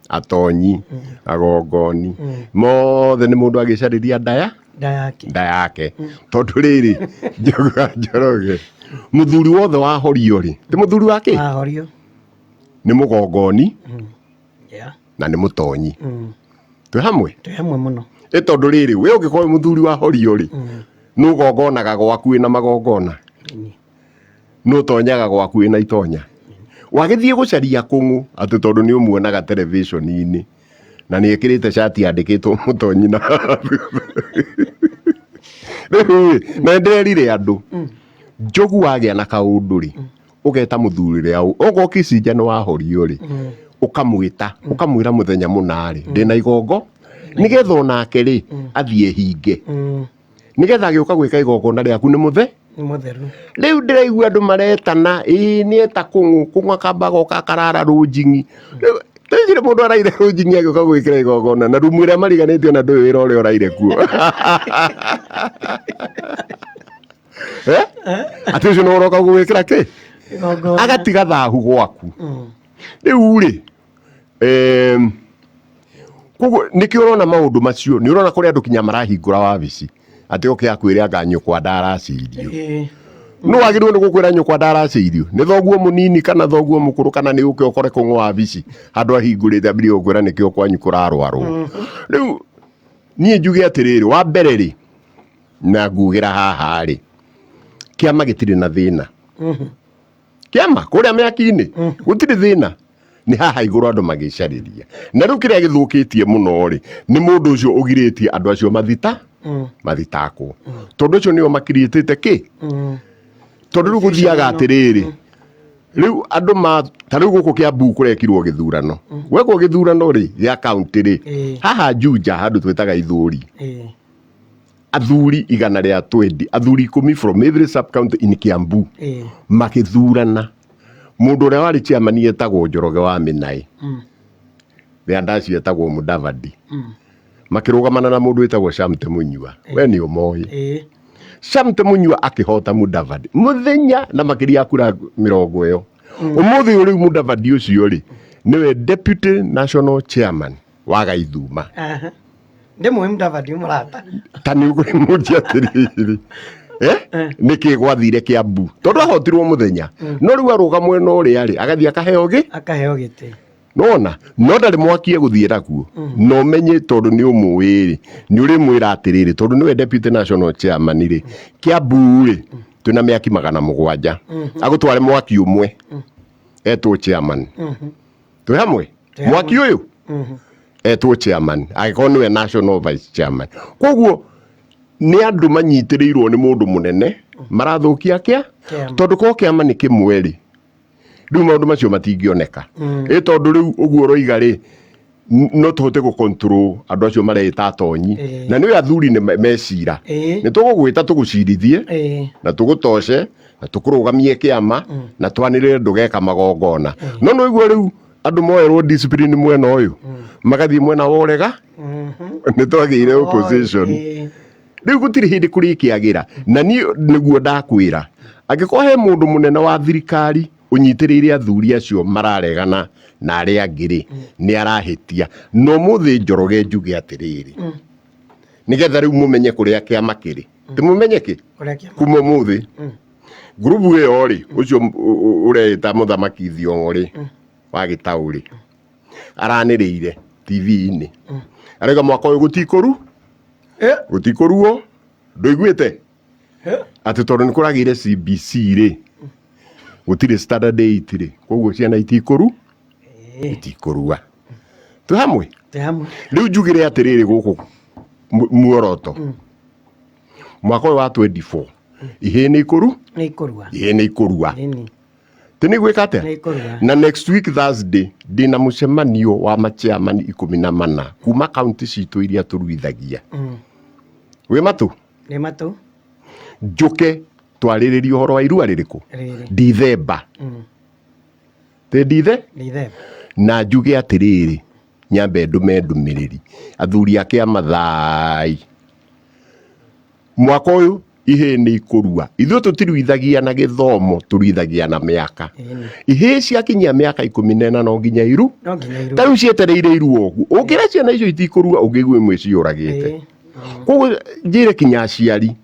atonyi, agongoni, mothe nĩ mũndũ agĩcarĩria ndaya nda yake. Nda yake. Tondũ rĩrĩ, Njogu wa Njoroge, mũthuri wothe wa horio rĩ, ti mũthuri wa kĩ? Wa horio. Nĩ mũgongoni na nĩ mũtonyi. Twĩ hamwe? Twĩ hamwe mũno. Ĩ tondũ rĩrĩ, we ũngĩkorwo wĩ mũthuri wa horio rĩ, nĩ ũgongonaga gwaku wĩna magongona. Nĩ ũtonyaga gwaku wĩna itonya. Wagĩthiĩ gũcaria kũng'ũ atĩ tondũ nĩ ũmuonaga television-inĩ na nĩ ekĩrĩte cati yandĩkĩtwo mũtonyi na rĩu rĩ, na nĩndĩrerire andũ, Njogu wagĩa na kaũndũ rĩ, ũgeta mũthuri ũrĩa okorwo Kicinja nĩ wahorio rĩ, ũkamwĩta, ũkamwĩra mũthenya mũna rĩ, ndĩna igongo, nĩgetha onake rĩ, athiĩ hinge. Nĩgetha agĩũka gwĩka igongona rĩaku nĩ mũthe. Nĩ mũtheru. Rĩu ndĩraigua andũ maretana, ĩĩ nĩ eta kũng'ũ, kũng'ũ akamba agoka akarara rũnjing'i. Rĩu tũicire mũndũ araire rũnjing'i agĩũka gwĩkĩra igongona na rumu ĩrĩa mariganĩtio na ndũĩ wĩra ũrĩa ũraire kuo. Eh? Atĩ ũcio nĩ ũroka gũgwĩkĩra kĩ? Igongona. Agatiga thahu gwaku. Rĩu rĩ, koguo nĩkĩo ũrona maũndũ macio, nĩ ũrona kũrĩ andũ kinya marahingũra wabici atĩ oke akwĩre anga nyũkwa ndaracĩirio. No wagĩrĩirwo nĩ gũkwĩra nyũkwa ndaracĩirio nĩ thoguo mũnini kana thoguo mũkũrũ kana nĩ ũke ũkore kũng'o wabici handũ ahingũrĩte ambĩrĩrie gũkwĩra nĩkĩo kwanyu kũrarwarwo. Rĩu niĩ njuge atĩrĩrĩ, wa mbere rĩ, na ngugĩra haha rĩ, kĩama gĩtirĩ na thĩna. Kĩama kũrĩa mĩaki-inĩ gũtirĩ thĩna, nĩ haha igũrũ andũ magĩcarĩria. Na rĩu kĩrĩa gĩthũkĩtie mũno rĩ, nĩ mũndũ ũcio ũgirĩtie andũ acio mathitakwo, tondũ ũcio nĩo makiriĩtĩte kĩ, tondũ rĩu gũthiaga atĩrĩrĩ, rĩu andũ ma ta rĩu gũkũ Kiambu kũrekirwo gĩthurano, gwekwo gĩthurano rĩ gĩa kaunti rĩ, haha Juja handũ twĩtaga Ithũri, athuri igana rĩa 20, athuri 10 from every sub county in Kiambu makĩthurana. Mũndũ ũrĩa warĩ chairman etagwo Njoroge wa Mĩnaĩ, Rĩandaci etagwo Mudavadi, makĩrũgamana na mũndũ wĩtagwo Shamte Munyua, we nĩ ũmoĩ. Shamte Munyua akĩhota Mudavadi mũthenya na makĩria ya kura 20 ĩyo. Ũmũthĩ ũyũ rĩu Mudavadi ũcio rĩ nĩwe deputy national chairman wa Gaithuma. Ndĩmũĩ Mudavadi mũrata. Ta nĩ ũkũmũria atĩrĩrĩ, nĩkĩ gwathire Kiambu? Tondũ ahotirwo mũthenya, no rĩu arũga mwena ũrĩa rĩ, agathiĩ akaheo gĩ Akaheo gĩtĩ. Nona no ndarĩ mwaki egũthiĩ naguo, na ũmenye tondũ nĩ ũmũĩ rĩ, nĩ ũrĩmwĩra atĩrĩrĩ, tondũ nĩwe deputy national chairman rĩ, Kiambu rĩ twĩna mĩaki 700, agũtware mwaki ũmwe etwo chairman. Twĩ hamwe? Twĩ hamwe. Mwaki ũyũ etwo chairman angĩkorwo nĩwe national vice chairman. Koguo nĩ andũ manyitĩrĩirwo nĩ mũndũ mũnene marathũkia kĩa Kĩama. Tondũ korwo kĩama nĩ kĩmwe rĩ, rĩu maũndũ macio matingĩoneka. Ĩ tondũ rĩu ũguo ũroiga rĩ, no tũhote gũ control andũ acio mareĩta atonyi. Na nĩ athuri nĩ mecira, nĩ tũgũgwĩta tũgũcirithie na tũgũtoce na tũkũrũgamie kĩama na twanĩrĩre ndũgeka magongona. No nĩ ũigua rĩu andũ moerwo discipline mwena ũyũ magathiĩ mwena wa ũrega, nĩ twagĩire opposition. Rĩu gũtirĩ hĩndĩ kũrĩkĩagĩra. Na niĩ nĩguo ndakwĩra, angĩkorwo he mũndũ mũnene wa thirikari ũnyitĩrĩire athuri acio mararegana na arĩa angĩ rĩ, nĩ arahĩtia. Na ũmũthĩ Njoroge njuge atĩrĩrĩ, nĩgetha rĩu mũmenye kũrĩa kĩama kĩrĩ, ti mũmenye kĩ Kũrĩa kĩama. Kuma ũmũthĩ ngurubu ĩyo rĩ, ũcio ũreĩta mũthamaki Thiong'o rĩ, wa gĩtaũ rĩ, aranĩrĩire TV-inĩ arauga mwaka ũyũ gũtikũru gũtikũruo. Ndũiguĩte atĩ tondũ nĩ kũragĩire CBC rĩ, gũtirĩ standard 8 rĩ, koguo ciana itikũrua. Twĩ hamwe? Twĩ hamwe. Rĩu njugire atĩrĩrĩ, gũkũ muoroto mwaka ũyũ wa 24, ihĩĩ nĩ ikũru Nĩ ikũrua. Ihĩĩ nĩ ikũrua. Nini. Tĩ nĩ gwĩka atĩa? Nĩ ikũrua. Na next week Thursday ndĩna mũcemanio wa machairman 14 kuma kaunti citũ iria tũruithagia. Wĩ matũ? Nĩ matũ. Njũke twarĩrĩrie ũhoro wa irua rĩrĩkũ? Rĩrĩ. Ndithemba. Tĩ ndithe Ndithemba. Na njuge atĩrĩrĩ, nyambe ndũme ndũmĩrĩri athuri a kĩama thai, mwaka ũyũ ihĩĩ nĩ ikũrua. Ithuĩ tũtiruithagia na gĩthomo, tũruithagia na mĩaka. Ihĩĩ ciakinyia mĩaka 14 no nginya iru. No nginya irue. Ta rĩu cietereire irua ũguo, ũngĩra ciana icio itikũrua, ũngĩigua imwe ciũragĩte. Koguo njĩre kinya aciari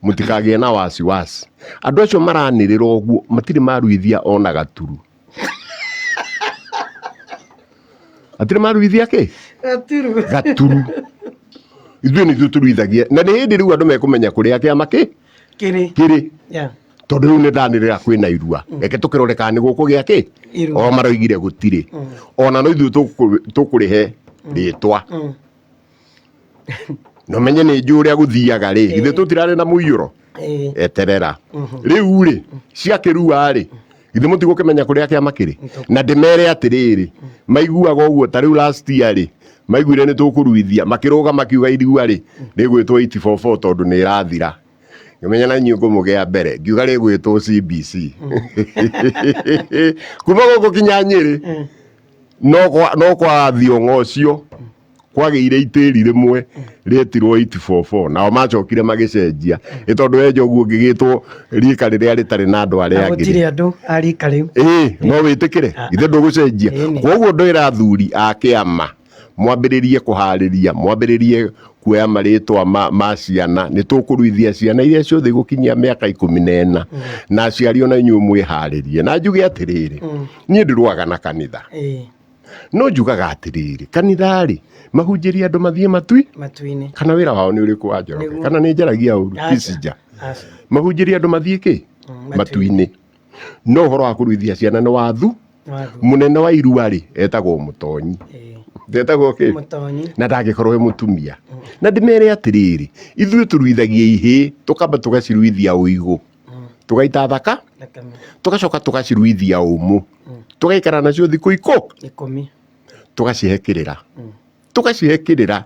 mũtikagĩe na wasiwasi, andũ acio maranĩrĩra ũguo matirĩ maruithia ona gaturu, matirĩ maruithia kĩ? Gaturu. Gaturu. Ithuĩ nĩ ithuĩ tũruithagia, na nĩ hĩndĩ rĩu andũ mekũmenya kũrĩa kĩama kĩ Kĩrĩ. Kĩrĩ. Tondũ rĩu nĩ ndanĩrĩra kwĩna irua, reke tũkĩrore kana nĩ gũkũgĩa kĩ. Irua. O maroigire gũtirĩ, ona no ithuĩ tũkũrĩhe rĩtwa no menye nĩ njũĩ ũrĩa gũthiaga rĩ, githĩ tũtirarĩ na mũiyũro? Eterera rĩu rĩ, ciakĩrua rĩ, githĩ mũtigũkĩmenya kũrĩa kĩama kĩrĩ? Na ndĩmere atĩrĩrĩ, maiguaga ũguo ta rĩu last year rĩ, Maiguire nĩ tũkũruithia, makĩrũga makiuga irua rĩ rĩgwĩtwo 844 tondũ nĩ ĩrathira. Ngĩmenya na inyuĩ ngũmũgĩa mbere, ngiuga rĩgwĩtwo CBC. Kuma gũkũ kinya Nyĩrĩ no kwa thiong'o ũcio kwagĩire itĩri rĩmwe rĩetirwo 844, nao macokire magĩcenjia ĩ tondũ wenja ũguo ngĩgĩtwo rika rĩrĩa rĩtarĩ na andũ arĩa Na angĩ. Gũtirĩ andũ a rika rĩu. Ĩĩ, no wĩtĩkĩre ithe ndũgũcenjia. Ĩni. Koguo ndwĩra athuri a kĩama mwambĩrĩrie kũharĩria, mwambĩrĩrie kuoya marĩtwa ma ciana. Nĩ tũkũruithia ciana iria ciothe igũkinyia mĩaka 14, na aciari ona inyuĩ mwĩharĩrie. Na njuge atĩrĩrĩ, niĩ ndirũaga na kanitha, no njugaga atĩrĩrĩ, kanitha rĩ mahunjĩrie andũ mathiĩ matui Matu-inĩ. Kana wĩra wao nĩ ũrĩkũ wa Njoroge? Nĩguo. Kana nĩ njaragia ũru? Aca. Kicinja. Aca. Mahunjĩrie andũ mathiĩ kĩ? Matu-inĩ. No ũhoro wa kũruithia ciana nĩ wathu. Wathu. Mũnene wa irua rĩ etagwo mũtonyi. Etagwo kĩ? Mũtonyi. Na ndangĩkorwo e mũtumia. Na ndĩmere atĩrĩrĩ, ithuĩ tũruithagia ihĩĩ, tũkamba tũgaciruithia ũigũ, tũgaita thaka, Thakame. Tũgacoka tũgaciruithia ũmũ, tũgaikara nacio thikũ 10. Tũgacihe kĩrĩra, tũgacihe kĩrĩra,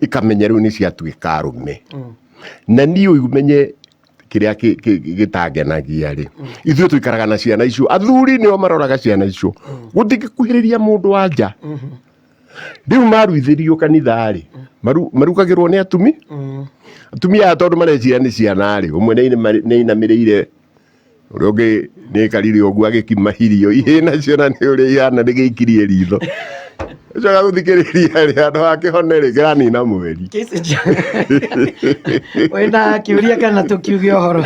ikamenya rĩu nĩ ciatuĩka arũme. Na niĩ ũmenye kĩrĩa gĩtangenagia rĩ, ithuĩ tũikaraga na ciana icio, athuri nĩo maroraga ciana icio, gũtingĩkuhĩrĩria mũndũ wa nja. Rĩu maruithĩrio kanitha rĩ, marugagĩrwo nĩ atumia aya, tondũ mareciria nĩ ciana rĩ. Ũmwe nĩ ainamĩrĩire, ũrĩa ũngĩ nĩ aikarire ũguo agĩkima irio ihĩ nacio, na nĩ ũrĩa ihana nĩ gĩikirie ritho. Ũcoka gũthikĩrĩria rĩ, handũ ha kĩhone rĩ, kĩranina mweri. Kicinja, wĩna kĩũria kana tũkiuge ũhoro?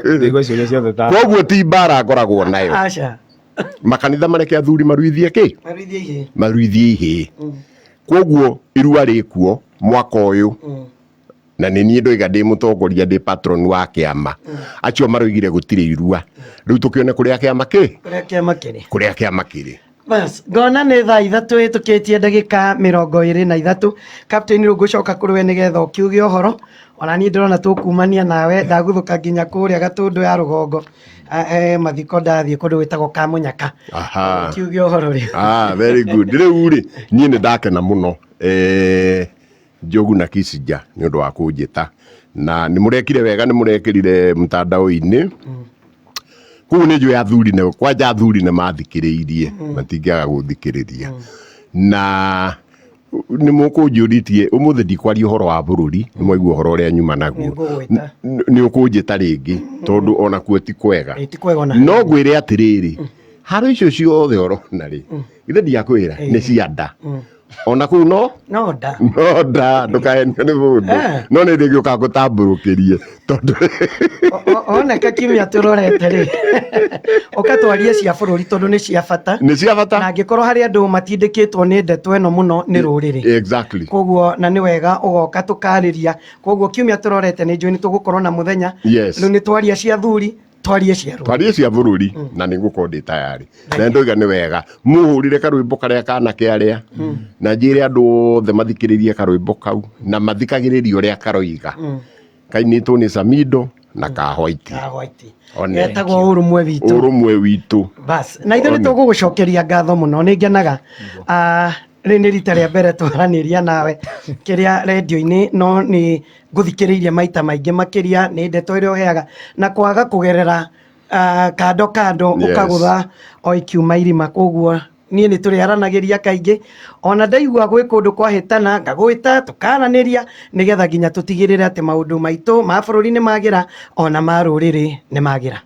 Ndĩgwa ciũria ciothe ta Koguo ti mbara ngoragwo nayo. Aca. Makanitha mareke athuri maruithie kĩ? Maruithie ihĩĩ. Maruithie ihĩĩ. Koguo irua rĩkuo mwaka ũyũ, na nĩ niĩ ndoiga ndĩ mũtongoria, ndĩ patron wa kĩama. Acio maroigire gũtirĩ irua. Rĩu tũkĩone kũrĩa kĩama kĩ, Kũrĩa kĩama kĩrĩ. Kũrĩa kĩama kĩrĩ. Bas, ngona nĩ thaa 3 ĩtũkĩtie ndagĩka 23. Captain, rĩu ngũcoka kũrĩ we nĩgetha ũkiuge ũhoro. Ona niĩ ndĩrona tũkumania nawe, ndaguthũka nginya kũrĩa Gatũndũ ya rũgongo. Mathiko ndathiĩ kũndũ gwĩtagwo Kamũnyaka. Aha. Kiuge ũhoro rĩu. Ah, very good. Rĩu rĩ, niĩ nĩ ndakena mũno, Njogu na Kicinja, nĩ ũndũ wa kũnjĩta, na nĩ mũrekire wega, nĩ mũrekĩrire mtandao-inĩ kũu. Nĩ njũĩ athuri nĩ kwanja, athuri nĩ mathikĩrĩirie, matingĩaga gũthikĩrĩria. Na nĩ mũkũnjũrĩtie ũmũthĩ, ndikwaria ũhoro wa bũrũri, nĩ mwaigua ũhoro ũrĩa nyuma naguo. Nĩngũgwĩta. Nĩ ũkũnjĩta rĩngĩ, tondũ ona kuo ti kwega. Ĩ, ti kwega ona. No ngwĩre atĩrĩrĩ, haro icio ciothe ũrona rĩ, ithe ndiakwĩra nĩ cia nda, ona kũu no No nda. No nda, ndũkahenio nĩ mũndũ. No nĩ ndĩgĩũka ngũtambũrũkĩrie tondũ Oneka kiumia tũrorete rĩ, ũkatwarie cia bũrũri tondũ nĩ cia bata. Nĩ cia bata. Na angĩkorwo harĩ andũ matindĩkĩtwo nĩ ndeto ĩno mũno nĩ rũrĩrĩ. Koguo na nĩ wega ũgoka tũkarĩria. Koguo kiumia tũrorete nĩ njũĩ nĩ tũgũkorwo na mũthenya. Rĩu nĩ twaria cia thuri, twarie cia rũrĩrĩ. Twarie cia bũrũri, na nĩ ngũkorwo ndĩ tayarĩ. Na ndoiga nĩ wega mũhũrire karwĩmbo karĩa kanake arĩa, na njĩre andũ othe mathikĩrĩrie karwĩmbo kau na mathikagĩrĩrie ũrĩa karoiga, kainĩtwo nĩ Samido na ka White. Ka White. One. Getagwo Ũrũmwe Witũ. Ũrũmwe Witũ. Bas, na ithuĩ nĩ One. tũgũgũcokeria ngatho mũno. Nĩ ngenaga. Rĩrĩ nĩ rita rĩa mbere twaranĩria nawe kĩrĩa rendio-inĩ, no nĩ ngũthikĩrĩirie maita maingĩ makĩria nĩ ndeto ĩrĩa ũheaga na kwaga kũgerera kando kando. Ũkagũtha o ikiuma irima. Koguo niĩ nĩ tũrĩaranagĩria kaingĩ, ona ndaigua gwĩ kũndũ kwahĩtana ngagwĩta tũkaranĩria, nĩgetha nginya tũtigĩrĩre atĩ maũndũ maitũ ma bũrũri nĩ magĩra, ona ma rũrĩrĩ nĩ magĩra.